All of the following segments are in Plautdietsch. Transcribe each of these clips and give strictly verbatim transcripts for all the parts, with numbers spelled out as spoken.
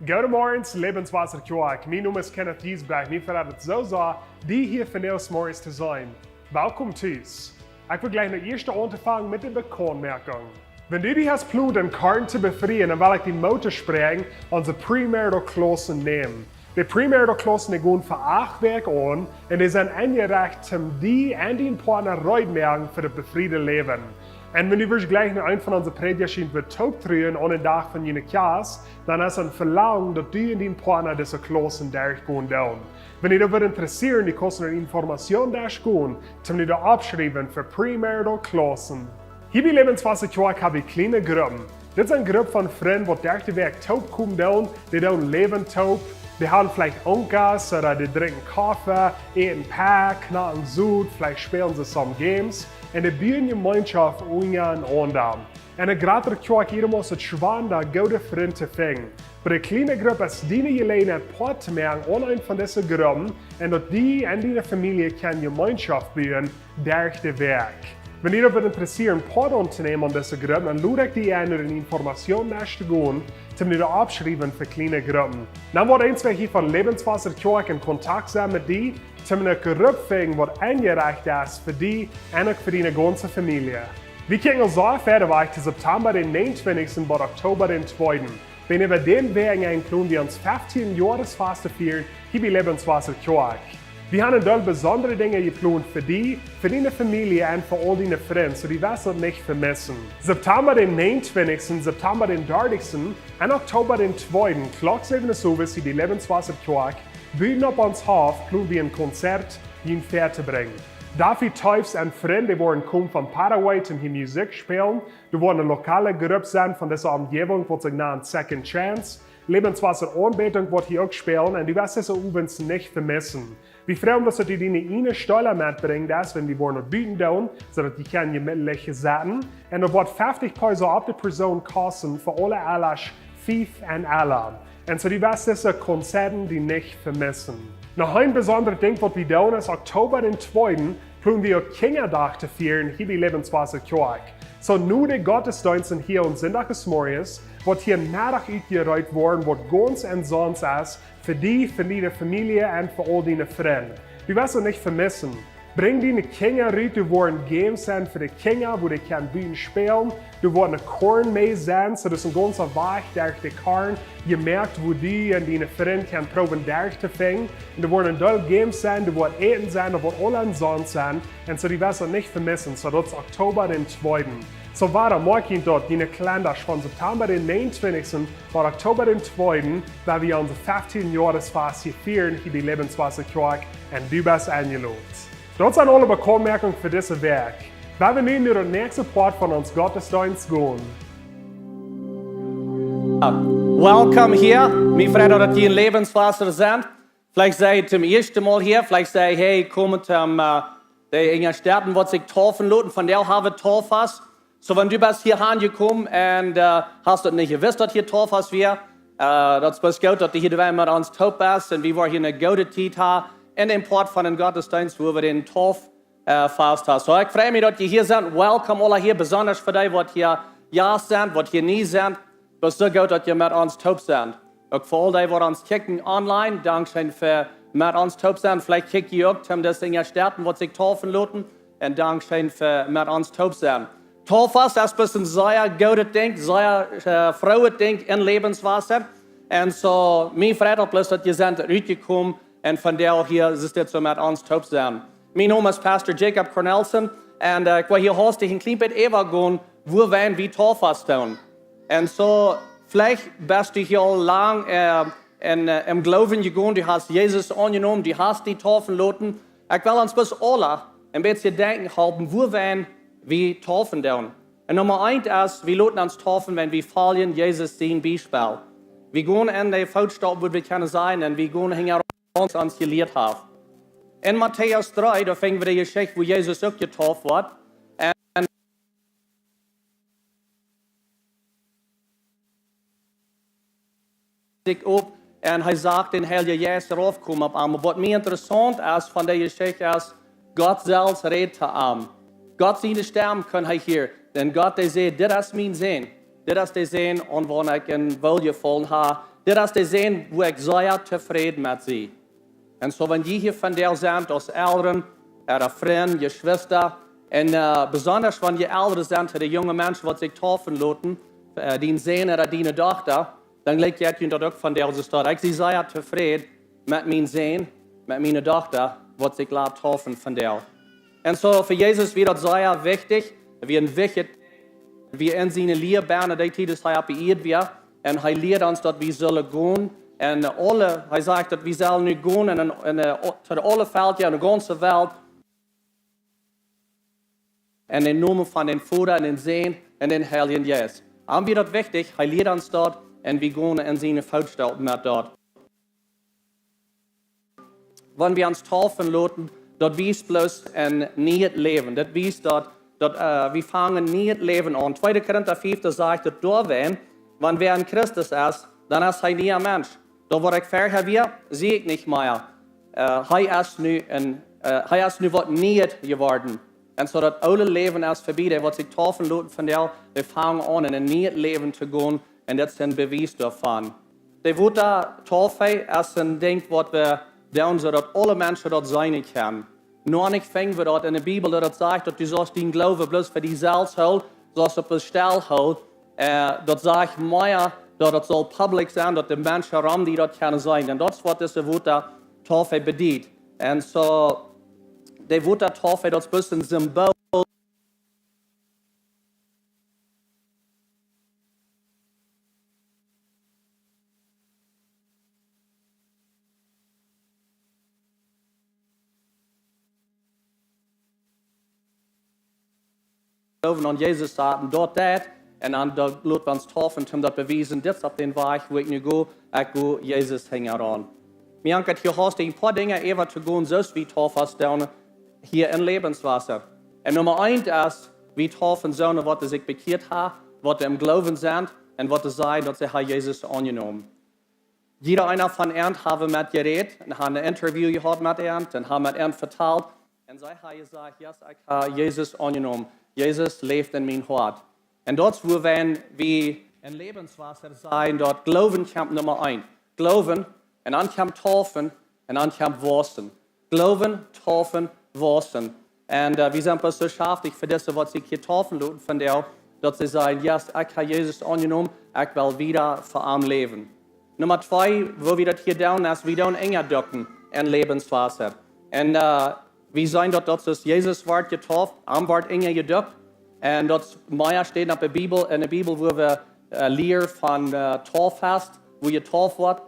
Goodemorjes, Lebenswasser Kjoakj. Mien Nomen es Kenneth Giesbrecht. Mie freit et soo sea, die hia vondoag zemorjes to sennen. Welkom tus. Ekj well jlikj no ieescht aunfangen met de Bekauntmoakjunk. Wan du die hast jeplont, een Kjint to befrieen, dan well ekj die Moot toospräakjen, onse premarital Klaussen to nämen. De premarital Klaussen, dee gonen fa acht Wäakj aun un dee sent aunjerecht, om die un dien Partner reed to moaken fa daut befriede Läwen. Un wan du woascht jlikj no eenen von onse Prädjasch schienen, waut toop truen aun dän Dach von june Kjast, dan es een Velangen, daut du un dien Partner dise Klaussen derchgonen doonen. Wan die daut wudd interesseren, du kaust no Informationsdesk gonen, om die opptoschriewen fa premarital Klaussen. Hia bie Lebenswasser Kjoakj hab wie kjliene Gruppen. Dit sent Gruppen von Frind, waut derch de Wäakj toopkomen doonen, dee doonen läwen toop, dee haben veleicht Unkas ooda dee drinkjen Koffe, äten Pizza, knacken Sot, veleicht spälen see some Games, un dee buen Jemeenschoft unjarenaunda. Un eene jratre Kjoakj, hia mott et schwoa sennen, goode Frind to finjen. Oba de kjliene Grupp es diene Jeläajenheit, Poat to moaken aun eent von dise Gruppen, un daut du un diene Famielje kjennen Jemeenschoft buen derch de Wäakj. Wan die daut wudd interesseren, Poat auntonemen aun dise Gruppen, dan lod ekj die en, no Informationsdesk to gonen, om die opptoschriewen fa kjliene Gruppen. Dan woat eent, twee hia von Lebenswasser Kjoakj en Kontakt sennen met die, om eene Grupp finjen, waut aunjerecht es fa die un uk fa diene gaunze Famielje. Wie kjikjen aul soo wiet wajch, September dän näajenuntwintichsten bat Oktober dän tweeden. Wan wie dän Wäakj enplon, wie ons feftieen Joa Fast to fieren, hia bie Lebenswasser Kjoakj. Wie haben een Deel besondre Dinja jeplont fa die, fa diene Famielje un fa aul diene Frind, soo du woascht daut nich vemessen. September dän näajenuntwintichsten, September dän dartichsten un Oktober dän tweeden, Klock säwen Uhr owes, hia bie Lebenswasser Kjoakj, buten opp ons Hoff, plonen wie een Konzert hia väatobrinjen. David Toews un Frind, dee woaren komen von Paraguay, om hia Musikj spälen. Doa woat eene lokale Grupp sennen von dise Omjäwunk, waut sikj nant Second Chance. Lebenswasser Aunbädunk woat hia uk spälen un du woascht dise Owent nich vemessen. Wie freien ons, daut du diene ieejne Stool metbrinjst, daut wan wie woaren buten doonen, soo daut du kaust jemietlich setten. Un daut woat feftich Peso opp de Persoon kosten fa aule Aulasch, fief un ella. Un soo du woascht dise Konzerten nich vemessen. Noch een besondret Dinkj, waut wie doonen, es Oktober dän tweeden, plonen wie uk Kjinjadach to fieren, hia bie Lebenswasser Kjoakj. Soo no de Gottesdeensten hia aum Sindach zemorjes, woat hia Meddach utjereet woaren, waut gaunz omsonst es, fa die, fa diene Famielje un fa aul diene Frind. Du woascht daut nich vemessen. Brinj diene Kjinja rut, doa woaren Games sennen fa de Kjinja, wua dee kjennen buten spälen. Doa woat eene Kornmess sennen, soo daut es een gaunza Wajch derch de Korn, jemoakt, wua du un diene Frind kjennen proowen derch to finjen. Un doa woaren een Deel Games sennen, doa woat Äten sennen, doa woat aules omsonst sennen. Un soo du woascht daut nich vemessen, soo daut es Oktober dän tweeden. Soo wuarom moakj jie daut, diene Kalendasch, von September dän näajenuntwintichsten bat Oktober dän tweeden, wua wie onse feftieen Joa Fast fieren, hia bie Lebenswasser Kjoakj, un du best enjelot. Daut sent aule Bekauntmoakjungen fa dise Wäakj. Wie woaren nu no de näakjste Poat von ons Gottesdeenst gonen. Welcome hia. Mie freit daut jie en Lebenswasser sent. Veleicht sie jie toom ieeschten Mol hia, veleicht sie jie, hey, komen toom, äh, de Unjastäten, waut sikj deepen loten, vondoag hab wie Deepfast. Soo, wan du best hia aunjekomen un, äh, hast daut nich jewist, daut hia Deepfast wia, äh, daut es bloos goot, daut du hia met ons toop best un wie woaren hia eene goode Tiet haben en dän Poat von dän Gottesdeenst, wua wie dän Deep äh, Fast hast. Soo, ekj frei mie, daut jie hia sent. Welcome, aula hia, besonda fa dee, waut hia Jast sent, waut hia nie sent. Daut es soo goot, daut jie met ons toop sent. Uk fa aul dee, waut ons kjikjen online, dankscheen fa met ons toop sennen. Veleicht kjikj jie uk, toom dise Unjastäten, waut sikj deepen loten. Un dankscheen fa met ons toop sennen. Deepfast es bloos een sea goodet Dinkj, sea, äh, frooet Dinkj en Lebenswasser. Un soo, mie freit daut bloos, daut jie sent rutjekomen un vondoag hia es dit soo met ons toop sennen. Mien Nomen es Pastor Jacob Cornelsen un, äh, ekj well hia hastich een kjlien bät äwagonen, wuawäajen wie Deepfast doonen. Un soo, veleicht best du hia aul lang, äh, en, äh, em Gloowen jegonen, du hast Jesus aunjenomen, du hast die deepen loten. Ekj well ons bloos aula een bät denkjen halpen, wuawäajen wie deepen doonen. Un Numma eent es, wie loten ons deepen, wan wie foljen Jesus sien Biespel. Wie gonen en de Footstap, wua wie kjennen sennen, un wie gonen hinjaraun, waut hee ons jelieet haft. En Matäus dree, doa finj wie de Jeschicht, wua Jesus uk jedeept woat. Un sikj opp un hee sach dän Heiljen Jeist raufkomen opp am. Waut mie interessaunt es von de Jeschicht es, Gott selfst räd to am. Gott siene Stemm kunn hee hieren. Un Gott, dee säd: "Dit es mien Sän. Dit es de Sän, aun wäm ekj en Woljefaulen hab. Dit es de Sän, wua ekj sea tofräd met sie. Un soo, wan jie hia vondoag sent aus Elren, ooda Frind, Jeschwista, un besonda wan jie Elren sent, de junge Menschen, waut sikj taufen loten, dien Sän ooda diene Dochta, dan jlikj jeit junt daut uk vondoag soo. Ekj sie sea tofräd met mien Sän, met miene Dochta, waut sikj lat taufen vondoag. Un soo fa Jesus wia daut sea wichtich, wia en wichtjet, wia en siene Lia bennen, dee Tiet aus hee opp de Ieed wia. Un hee lieed ons daut wie sullen gonen. Un aule, hee sajcht daut wie sullen nu gonen un, un to aule Velkja en de gaunze Welt. En dän Nomen von dän Voda un dän Sän un dän Heiljen Jeist. Am wia daut wichtich, hee lieed ons daut un wie gonen en siene Footstaupen met daut. Wan wie ons taufen loten, daut wiest bloos en nieet Läwen. Daut wiest daut, daut wie fangen nieet Läwen aun. Tweede Korinta fief, doa sajcht daut doawäajen, wan wäa en Christus es, dan es hee niea Mensch. Daut waut ekj verhäa wia, sie ekj nich mea. Hee es nu waut nieet jeworden. Un soo daut oole Läwen es verbie. Dee waut sikj taufen loten vondoag, dee fangen aun en en nieet Läwen to gonen. Un daut es en Bewies doavon. De Wota Taufe es en Dinkj waut wie doonen soo daut aule Menschen daut seenen kjennen. Noch nich finj wie daut en de Bibel daut daut sajcht daut du saust dien Gloowen bloos fa die selfst hoolen, saust opp de Stell hoolen. Daut sajcht mea daut daut saul public sennen, daut de Menschen rom die daut kjennen seenen. Un daut es waut dise Wota Taufe bediet. Un soo, de Wota Taufe, daut es bloos en Simbool. Gloowen aun Jesus saten, daut deit, un dan lot wie ons taufen, om daut bewiesen, dit es opp dän Wajch, wua ekj nu go, ekj go Jesus hinjaraun. Mie jankat hia haust en poa Dinja äwa to gonen, soo aus wie taufen doonen hia en Lebenswasser. Un Numma eent es, wie taufen soone, waut sikj bekjieet haben, waut em Gloowen sent, un waut sajen, daut see haben Jesus aunjenomen. Jieda eena von an haben met jerät un haben en Interview jehaut met an un haben met an vetalt. Un see haben jesajcht: "Yes, ekj hab Jesus aunjenomen. Jesus läft en mien Hoat." Un daut es wuarom wie en Lebenswasser sajen, daut Gloowen kjemt Numma eent. Gloowen, un dan kjemt taufen, un dan kjemt wausen. Gloowen, taufen, wausen. Un wie sent bloos soo schaftich fa dise, waut sikj hia taufen loten vondoag, daut see sajen: "Yes, ekj hab Jesus aunjenomen, ekj well wieda fa am läwen." Numma twee, woo wie daut hia doonen, es, wie doonen Enja döpen en Lebenswasser. Un wie seenen daut, daut es Jesus wort jetauft, am wort Enja jedöpt. Un daut es mea Städen opp de Bibel, en de Bibel, wua wie lieren von Tauffast, wua jetauft woat.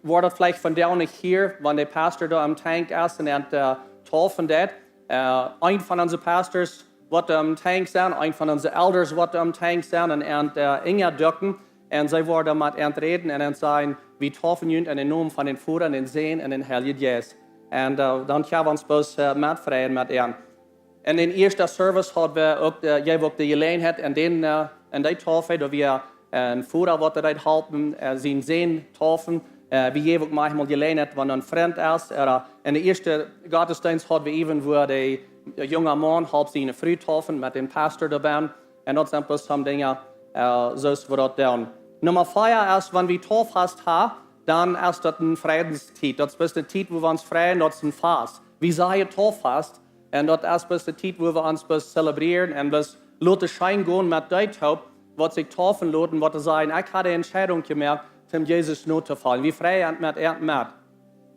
Woat daut veleicht vondoag nich hia, wan de Pastor doa aum Tankj es un aun taufen deit. Een von onse Pastors woat doa aum Tankj sennen, een von onse Elders woat doa aum Tankj sennen un aun Enja döpen. Un see woaren met an räden un an sajen: "Wie taufen junt en dän Nomen von dän Voda un dän Sän un dän Heiljen Jeist." Un dan kjenn wie ons bloos metfreien met an. En dän ieeschten Service haud wie uk, jeef uk de Jeläajenheit aun dän, aun dee Taufe, daut wie en Voda waut deed halpen sien Sän taufen. Wie jäwen uk maunchmol Jeläajenheit, wan een Frint es. Ooda en dän ieeschten Gottesdeenst haud wie ewen, wua de junga Maun holp siene Fru taufen met dän Pastor doabie. Un daut sent bloos some Dinja, soo aus wie daut doonen. Numma vea es, wan wie Tauffast haben, dan es daut ne Freidestiet. Daut es bloos ne Tiet, wua wie ons freien, daut es een Fast. Wie sajen Tauffast. Un daut es bloos de Tiet, wua wie ons bloos zelebrieren un bloos loten scheen gonen met dee toop, waut sikj taufen loten, waut sajen: "Ekj hab de Entscheidunk jemoakt, om Jesus notofoljen." Wie freien met an met.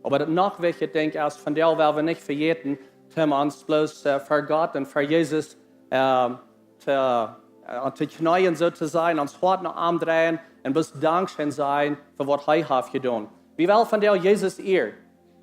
Oba daut noch wichtje Dinkj es, vondoag well wie nich vejäten, om ons bloos fa Gott un fa Jesus to, to kjneeen, soo to sajen, ons Hoat no am dreien un bloos dankscheen sajen fa waut hee haft jedonen. Wie wellen vondoag Jesus ieren.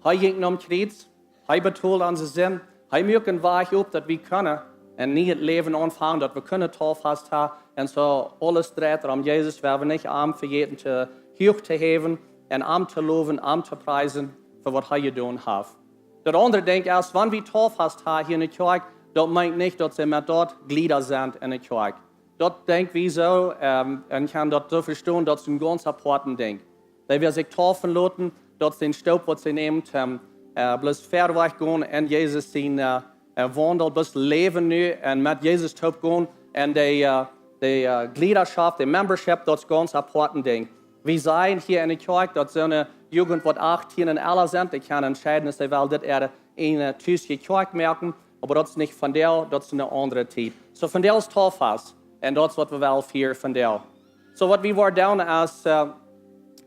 Hee jinkj nom Kjriez, hee betold onse Sind, hee muak en Wajch op, daut wie kjennen en nieet Läwen aunfangen, daut wie kjennen Tauffast haben, Un soo aules dreit om Jesus, wie haben nich am vejäten to huach to häwen un am to lowen, am to priesen fa waut hee jedonen haft. Daut aundre Dinkj es, wan wie Tauffast haben hia enne Kjoakj, daut meent nich, daut see met daut Jlieda sent enne Kjoakj. Daut denkj wie soo, ähm, un kjennen daut soo vestonen, daut es een gaunz apoaten Dinkj. Dee wada sikj taufen loten, daut es een Stap waut see nämen, ähm, äh, bloos wieda wajch gonen un Jesus sien, äh, äh, Waundel, bloos läwen nu un met Jesus toop gonen un dee, äh, dee, äh, Jliedaschoft, dee Membership, daut es gaunz apoaten Dinkj. Wie seenen hia enne Kjoakj, daut soone Jugent waut achtieen un ella sent, dee kjennen entscheiden, aus see wellen dit äare, äh, tusje Kjoakj moaken, oba daut es nich vondoag, daut es eene aundre Tiet. Soo vondoag es Tauffast un daut es waut wie wellen fieren vondoag. Soo waut wie woaren doonen es, äh,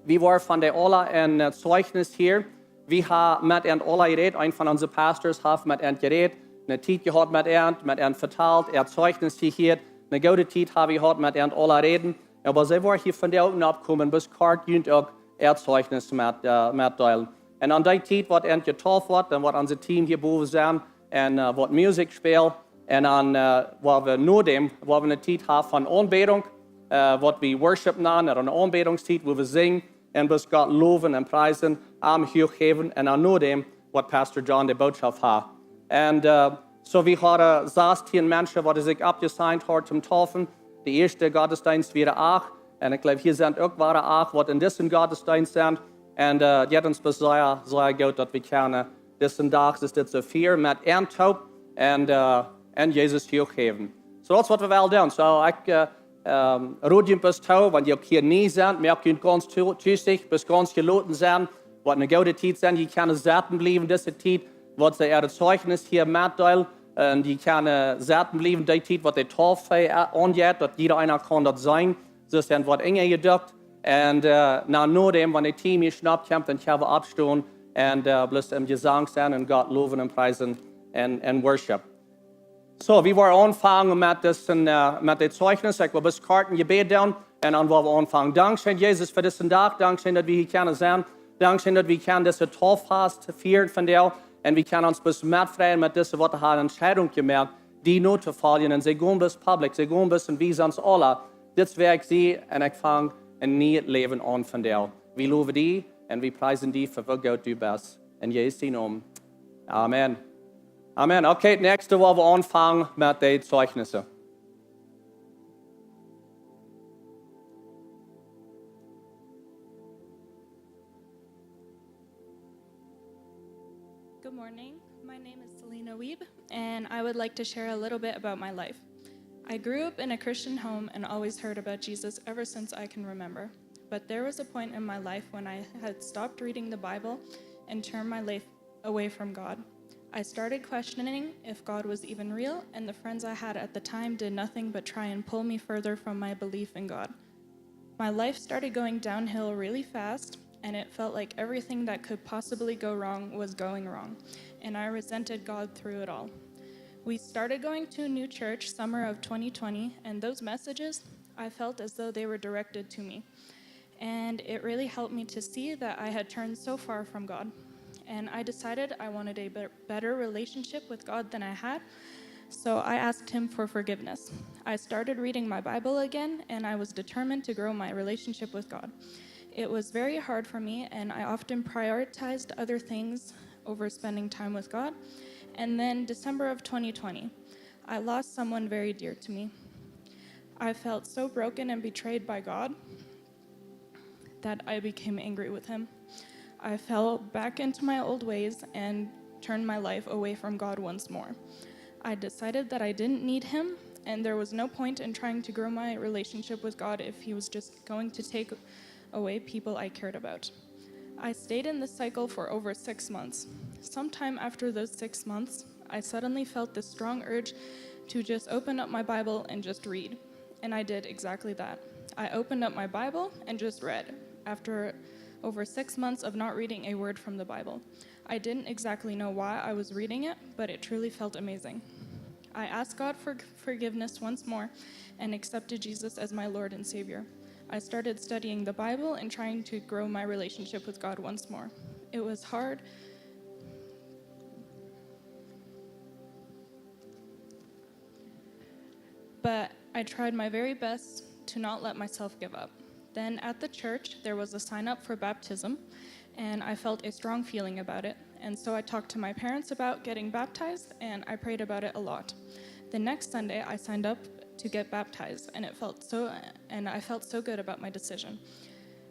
wie woaren von dee aula een, äh, Zeichnis hieren. Wie haben met an aula jerät, een von onse Pastors haft met an jerät, eene Tiet jehaut met an, met an vetalt, äa Zeichnis jehieet, eene goode Tiet haben wie jehaut met an aula räden. Oba see woaren hia vondoag uk nopp komen, bloos kort junt uk äa Zeichnis met, äh, metdeelen. Un aun dee Tiet waut an jetauft woat, dan woat ons Team hia bowen sennen un, äh, woat Musikj spälen. Un dan, äh, woa wie nodäm, woa wie eene Tiet haben von Aunbädunk, äh, waut wie Worship nanen, ooda eene Aunbädungstiet, wua wie sinjen un bloos Gott lowen un priesen, am huach häwen. Un dan nodäm woat Pastor John de Botschoft haben. Un, äh, soo wie hauden sastieen Menschen, waut sikj aufgesigned hauden toom taufen. De ieeschte Gottesdeenst wieren acht. Un ekj jleew, hia sent uk wada acht, waut en disen Gottesdeenst sent. Un, äh, daut jeit ons bloos sea, sea goot, daut wie kjennen disen Dach, es dit soo fieren met an toop un, äh, un Jesus huach häwen. Soo daut es waut wie wellen doonen. Soo ekj, äh, ähm, rod junt bloos too, wan jie uk hia nie sent, moakt junt gaunz to-, tusich, bloos gaunz jeloten sennen, woat eene goode Tiet sennen. Jie kjennen sitten bliewen dise Tiet, waut see äa Zeichnis hia metdeelen. Un jie kjennen sitten bliewen dee Tiet, waut de Taufe, äh, aunjeit, daut jieda eena kaun daut seenen. Soo sent waut Enj jedukt. Un, äh, na, nodäm, wan daut Team hia nopp kjemt, dan kjenn wie oppstonen un, äh, bloos em Jesank sennen un Gott lowen un priesen un, un Worship. Soo, wie woaren aunfangen met disen, äh, met dit Zeichnis. Ekj well bloos kort een Jebäd doonen un dan woa wie aunfangen. Dankscheen, Jesus, fa disen Dach. Dankscheen, daut wie hia kjennen sennen. Dankscheen, daut wie kjennen dise Tauffast fieren vondoag. Un wie kjennen ons bloos metfreien met dise, waut haben Entscheidunk jemoakt, die notofoljen. Un see gonen bloos public, see gonen bloos un wie sent aula. Dit es wäa ekj sie un ekj fang een nieet Läwen aun vondoag. Wie lowen die un wie priesen die fa woo goot du best. En Jesus sien Nomen. Amen. Amen. Okay, näakjste woa wie aunfangen met de Zeichnisse. Good morning. My name is Selena Wiebe, and I would like to share a little bit about my life. I grew up in a Christian home and always heard about Jesus ever since I can remember. But there was a point in my life when I had stopped reading the Bible and turned my life away from God. I started questioning if God was even real, and the friends I had at the time did nothing but try and pull me further from my belief in God. My life started going downhill really fast, and it felt like everything that could possibly go wrong was going wrong, and I resented God through it all. We started going to a new church summer of twenty twenty, and those messages, I felt as though they were directed to me. And it really helped me to see that I had turned so far from God. And I decided I wanted a be- better relationship with God than I had, so I asked Him for forgiveness. I started reading my Bible again, and I was determined to grow my relationship with God. It was very hard for me, and I often prioritized other things over spending time with God. And then, December of twenty twenty, I lost someone very dear to me. I felt so broken and betrayed by God that I became angry with Him. I fell back into my old ways and turned my life away from God once more. I decided that I didn't need Him, and there was no point in trying to grow my relationship with God if He was just going to take away people I cared about. I stayed in this cycle for over six months. Sometime after those six months, I suddenly felt this strong urge to just open up my Bible and just read. And I did exactly that. I opened up my Bible and just read, after over six months of not reading a word from the Bible. I didn't exactly know why I was reading it, but it truly felt amazing. I asked God for forgiveness once more and accepted Jesus as my Lord and Savior. I started studying the Bible and trying to grow my relationship with God once more. It was hard, but I tried my very best to not let myself give up. Then at the church, there was a sign up for baptism, and I felt a strong feeling about it. And so I talked to my parents about getting baptized, and I prayed about it a lot. The next Sunday, I signed up to get baptized, and it felt so and I felt so good about my decision.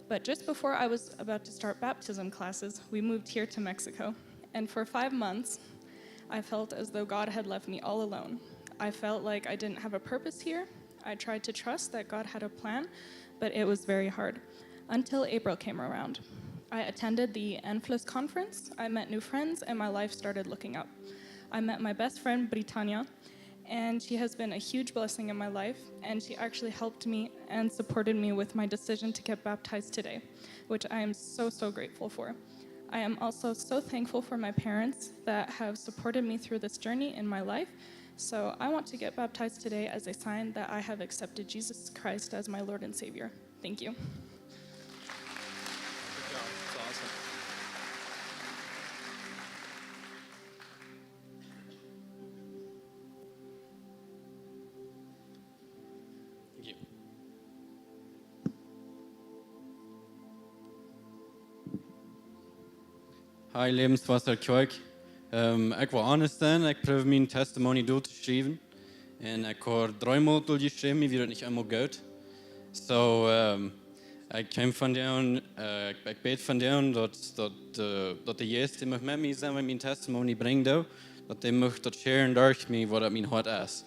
But just before I was about to start baptism classes, we moved here to Mexico. And for five months, I felt as though God had left me all alone. I felt like I didn't have a purpose here. I tried to trust that God had a plan, but it was very hard. Until April came around. I attended the Enfluence conference, I met new friends, and my life started looking up. I met my best friend, Britannia, and she has been a huge blessing in my life, and she actually helped me and supported me with my decision to get baptized today, which I am so, so grateful for. I am also so thankful for my parents that have supported me through this journey in my life. So I want to get baptized today as a sign that I have accepted Jesus Christ as my Lord and Savior. Thank you. Good job. That's awesome. Thank you. Hi, Lebenswasser Kjoakj. Um, ekj woa honest sennen, ekj proow mien testimony dol to schriewen. Un ekj haud dreemol dol jeschräwen, mie wia daut nich eemol goot. So, um, ekj kjeem von doa, uh, ekj, ekj bäd von doa, daut, daut, uh, daut de Jeist, dee mucht met mie sennen, wan ekj mien testimony brinjen doo, daut dee mucht daut sharen derch mie, waut opp mien Hoat es.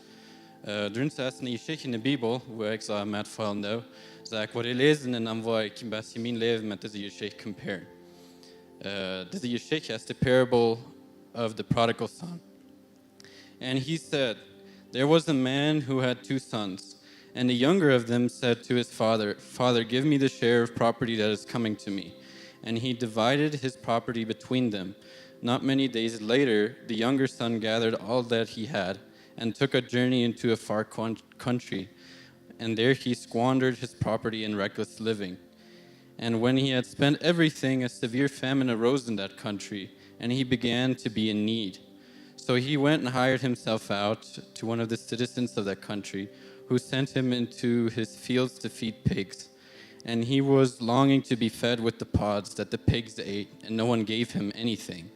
Uh, doa es eene Jeschicht enne Bibel, wua ekj soo metfeelen doo. Soo ekj woa dee läsen un dan woa ekj een bät mien Läwen met dise Jeschicht comparen. Uh, dise Jeschicht es the parable of the prodigal son. And he said, there was a man who had two sons. And the younger of them said to his father, father, give me the share of property that is coming to me. And he divided his property between them. Not many days later, the younger son gathered all that he had and took a journey into a far con- country. And there he squandered his property in reckless living. And when he had spent everything, a severe famine arose in that country, and he began to be in need. So he went and hired himself out to one of the citizens of that country, who sent him into his fields to feed pigs. And he was longing to be fed with the pods that the pigs ate, and no one gave him anything.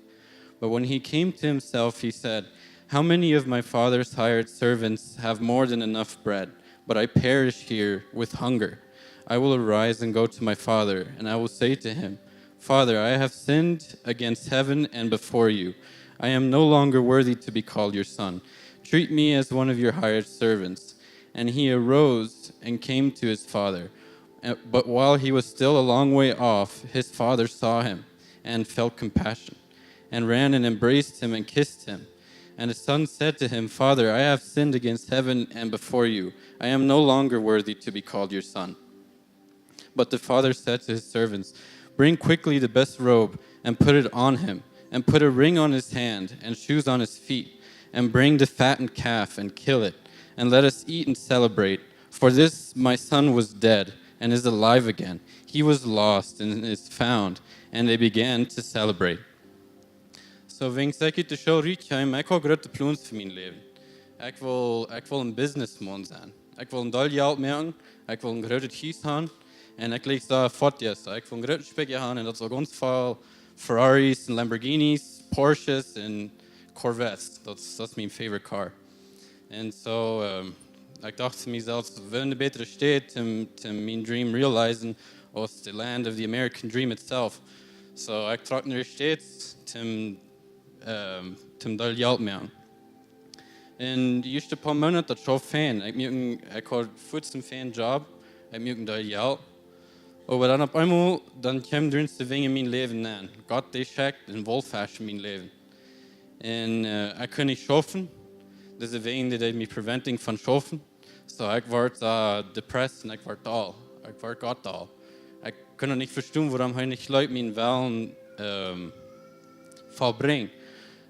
But when he came to himself, he said, how many of my father's hired servants have more than enough bread, but I perish here with hunger? I will arise and go to my father, and I will say to him, father, I have sinned against heaven and before you. I am no longer worthy to be called your son. Treat me as one of your hired servants. And he arose and came to his father. Uh, but while he was still a long way off, his father saw him and felt compassion and ran and embraced him and kissed him. And his son said to him, father, I have sinned against heaven and before you. I am no longer worthy to be called your son. But the father said to his servants, bring quickly the best robe and put it on him, and put a ring on his hand and shoes on his feet, and bring the fattened calf and kill it, and let us eat and celebrate. For this my son was dead and is alive again. He was lost and is found. And they began to celebrate. So, wan ekj ut de School rut kjeem, ekj haud groote Plons fa mien Läwen. Ekj wull, ekj wull een businessman sennen. Ekj wull een Deel Jelt moaken, ekj wull een grootet Hus haben. Un ekj leet soo foaken, soo, ekj wull een grootet Spikje haben un daut sull gaunz voll Ferraris un Lamborghinis, Porsches un Corvettes. Daut, daut es mien favorite car. Un so, um, ekj docht to mie selfst, woo eene bätre Staut om, om mien dream realizen aus the land of the American dream itself. So, ekj trock no de States om, um, om doa Jelt to moaken. Un de ieeschte poa Moonat, daut wia fein. Ekj muak een, ekj haud fuaz een feinen Job, ekj muak een Deel Jelt. Oba dan opp eemol, dan kjeemen doa Dinja en mien Läwen aun. Gott, dee schekjt een Waulfesch en mien Läwen. Un, uh, ekj kunn nich schaufen. Dise Dinja, dee deeden mie preventing von schaufen. So, ekj wort, uh, depressed un ekj wort doll. Ekj wort Gott doll. Ekj kunn daut nich vestonen, wuarom hee nich leet mien Wellen, um, vollbrinjen.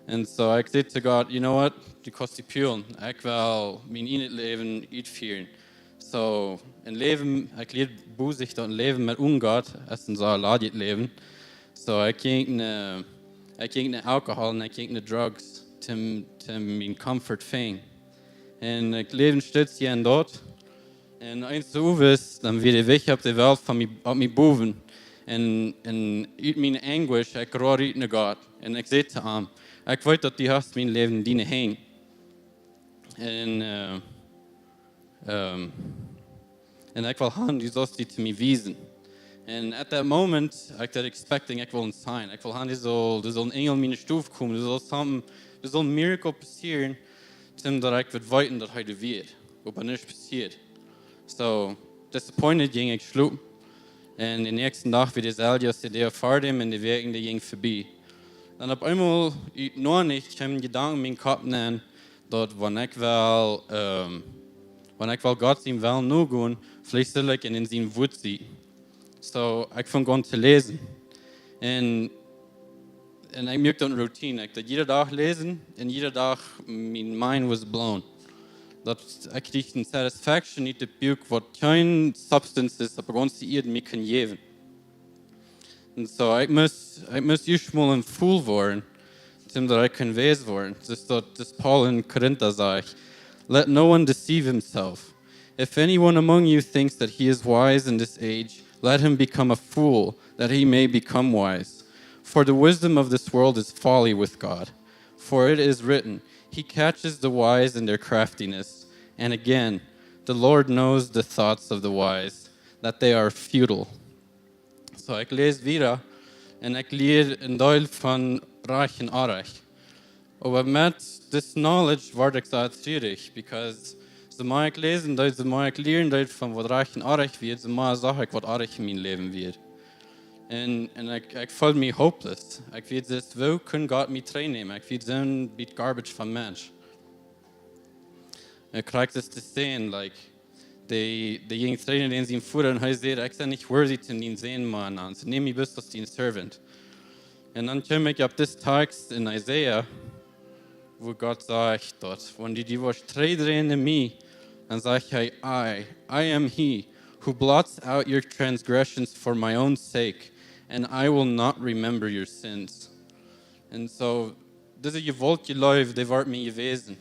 Un so, ekj säd to Gott, you know what? Du kaust die pulen. Ekj well mien ieejnet Läwen utfieren. So, een Läwen, ekj lieed bosich daut een Läwen met onen Gott es een sea ladjet Läwen. So, ekj jinkj no, ekj jinkj no Alkohol un ekj jinkj no drugs, om, om mien comfort to finjen. Un ekj läwd een Stootje en daut. Un eens Owes, dan wia de Wicht opp de Welt von mie, opp mie bowen. Un, un ut miene Anguish, ekj roap ut no Gott. Un ekj säd to am: "Ekj weet daut du hast mien Läwen en diene Henj. Un, äh, ähm, un ekj well han, du saust die to mie wiesen." Un at that moment, ekj daut expecting, ekj well een sign. Ekj well han, du saust, du saust een Enjel en miene Stow komen, du saust something, du saust een miracle passieren, toom daut ekj wudd weeten daut hee doa wia. Oba nuscht passieed. So, disappointed jinkj ekj schlopen. Un dän näakjsten Dach wia deselwje aus de Dach ver däm un de Wäakj, dee jinjen verbie. Dan opp eemol, ut nuscht, kjeem een Jedanken en mienen Kopp nenn, daut wan ekj well, ähm, wan ekj well Gott sienen Wellen nogonen, veleicht sull ekj en, en sien Wuat seenen. So, ekj funk aun to läsen. Un, un ekj muak daut eene Routine. Ekj deed jieda Dach läsen un jieda Dach, mien mind was blown. Daut ekj kjrieech eene satisfaction ut daut Buak, waut kjeen substance opp de gaunze Ieed mie kunn jäwen. Un so, ekj must, ekj must ieescht mol een Fool woaren, toom daut ekj kunn weis woaren. Daut es daut, daut Paulus en Korinta sajcht: "Let no one deceive himself. If anyone among you thinks that he is wise in this age, let him become a fool, that he may become wise. For the wisdom of this world is folly with God. For it is written, 'He catches the wise in their craftiness.' And again, 'The Lord knows the thoughts of the wise, that they are futile.'" So, ekj läs wieda un ekj lia een Deel von rajcht un orrajcht. Oba met this knowledge wort ekj sea trurich, because soo mea ekj läsen deed, soo mea ekj lieren deed von waut rajcht un orrajcht wia, soo mea sach ekj waut orrajcht en mien Läwen wia. Un, un ekj, ekj feeld mie hopeless. Ekj wia soo, woo kunn Gott mie trigjnämen? Ekj wia soon bät garbage von Mensch. Un ekj kjrieech daut to seenen, like, dee, dee jinkj trigj no dän sien Voda un hee säd: "Ekj sie nich worthy to dien sennen, Maun, un soo näm mie bloos aus dien servant." Un dan kjeem ekj opp disen Tekjst en Jesaja, wua Gott sajcht daut, wan du die woascht trigjdreien no mie, dan sajcht hee: "I, I am he who blots out your transgressions for my own sake, and I will not remember your sins." Un so, dise jewaultje Leew, dee wort mie jewäsen.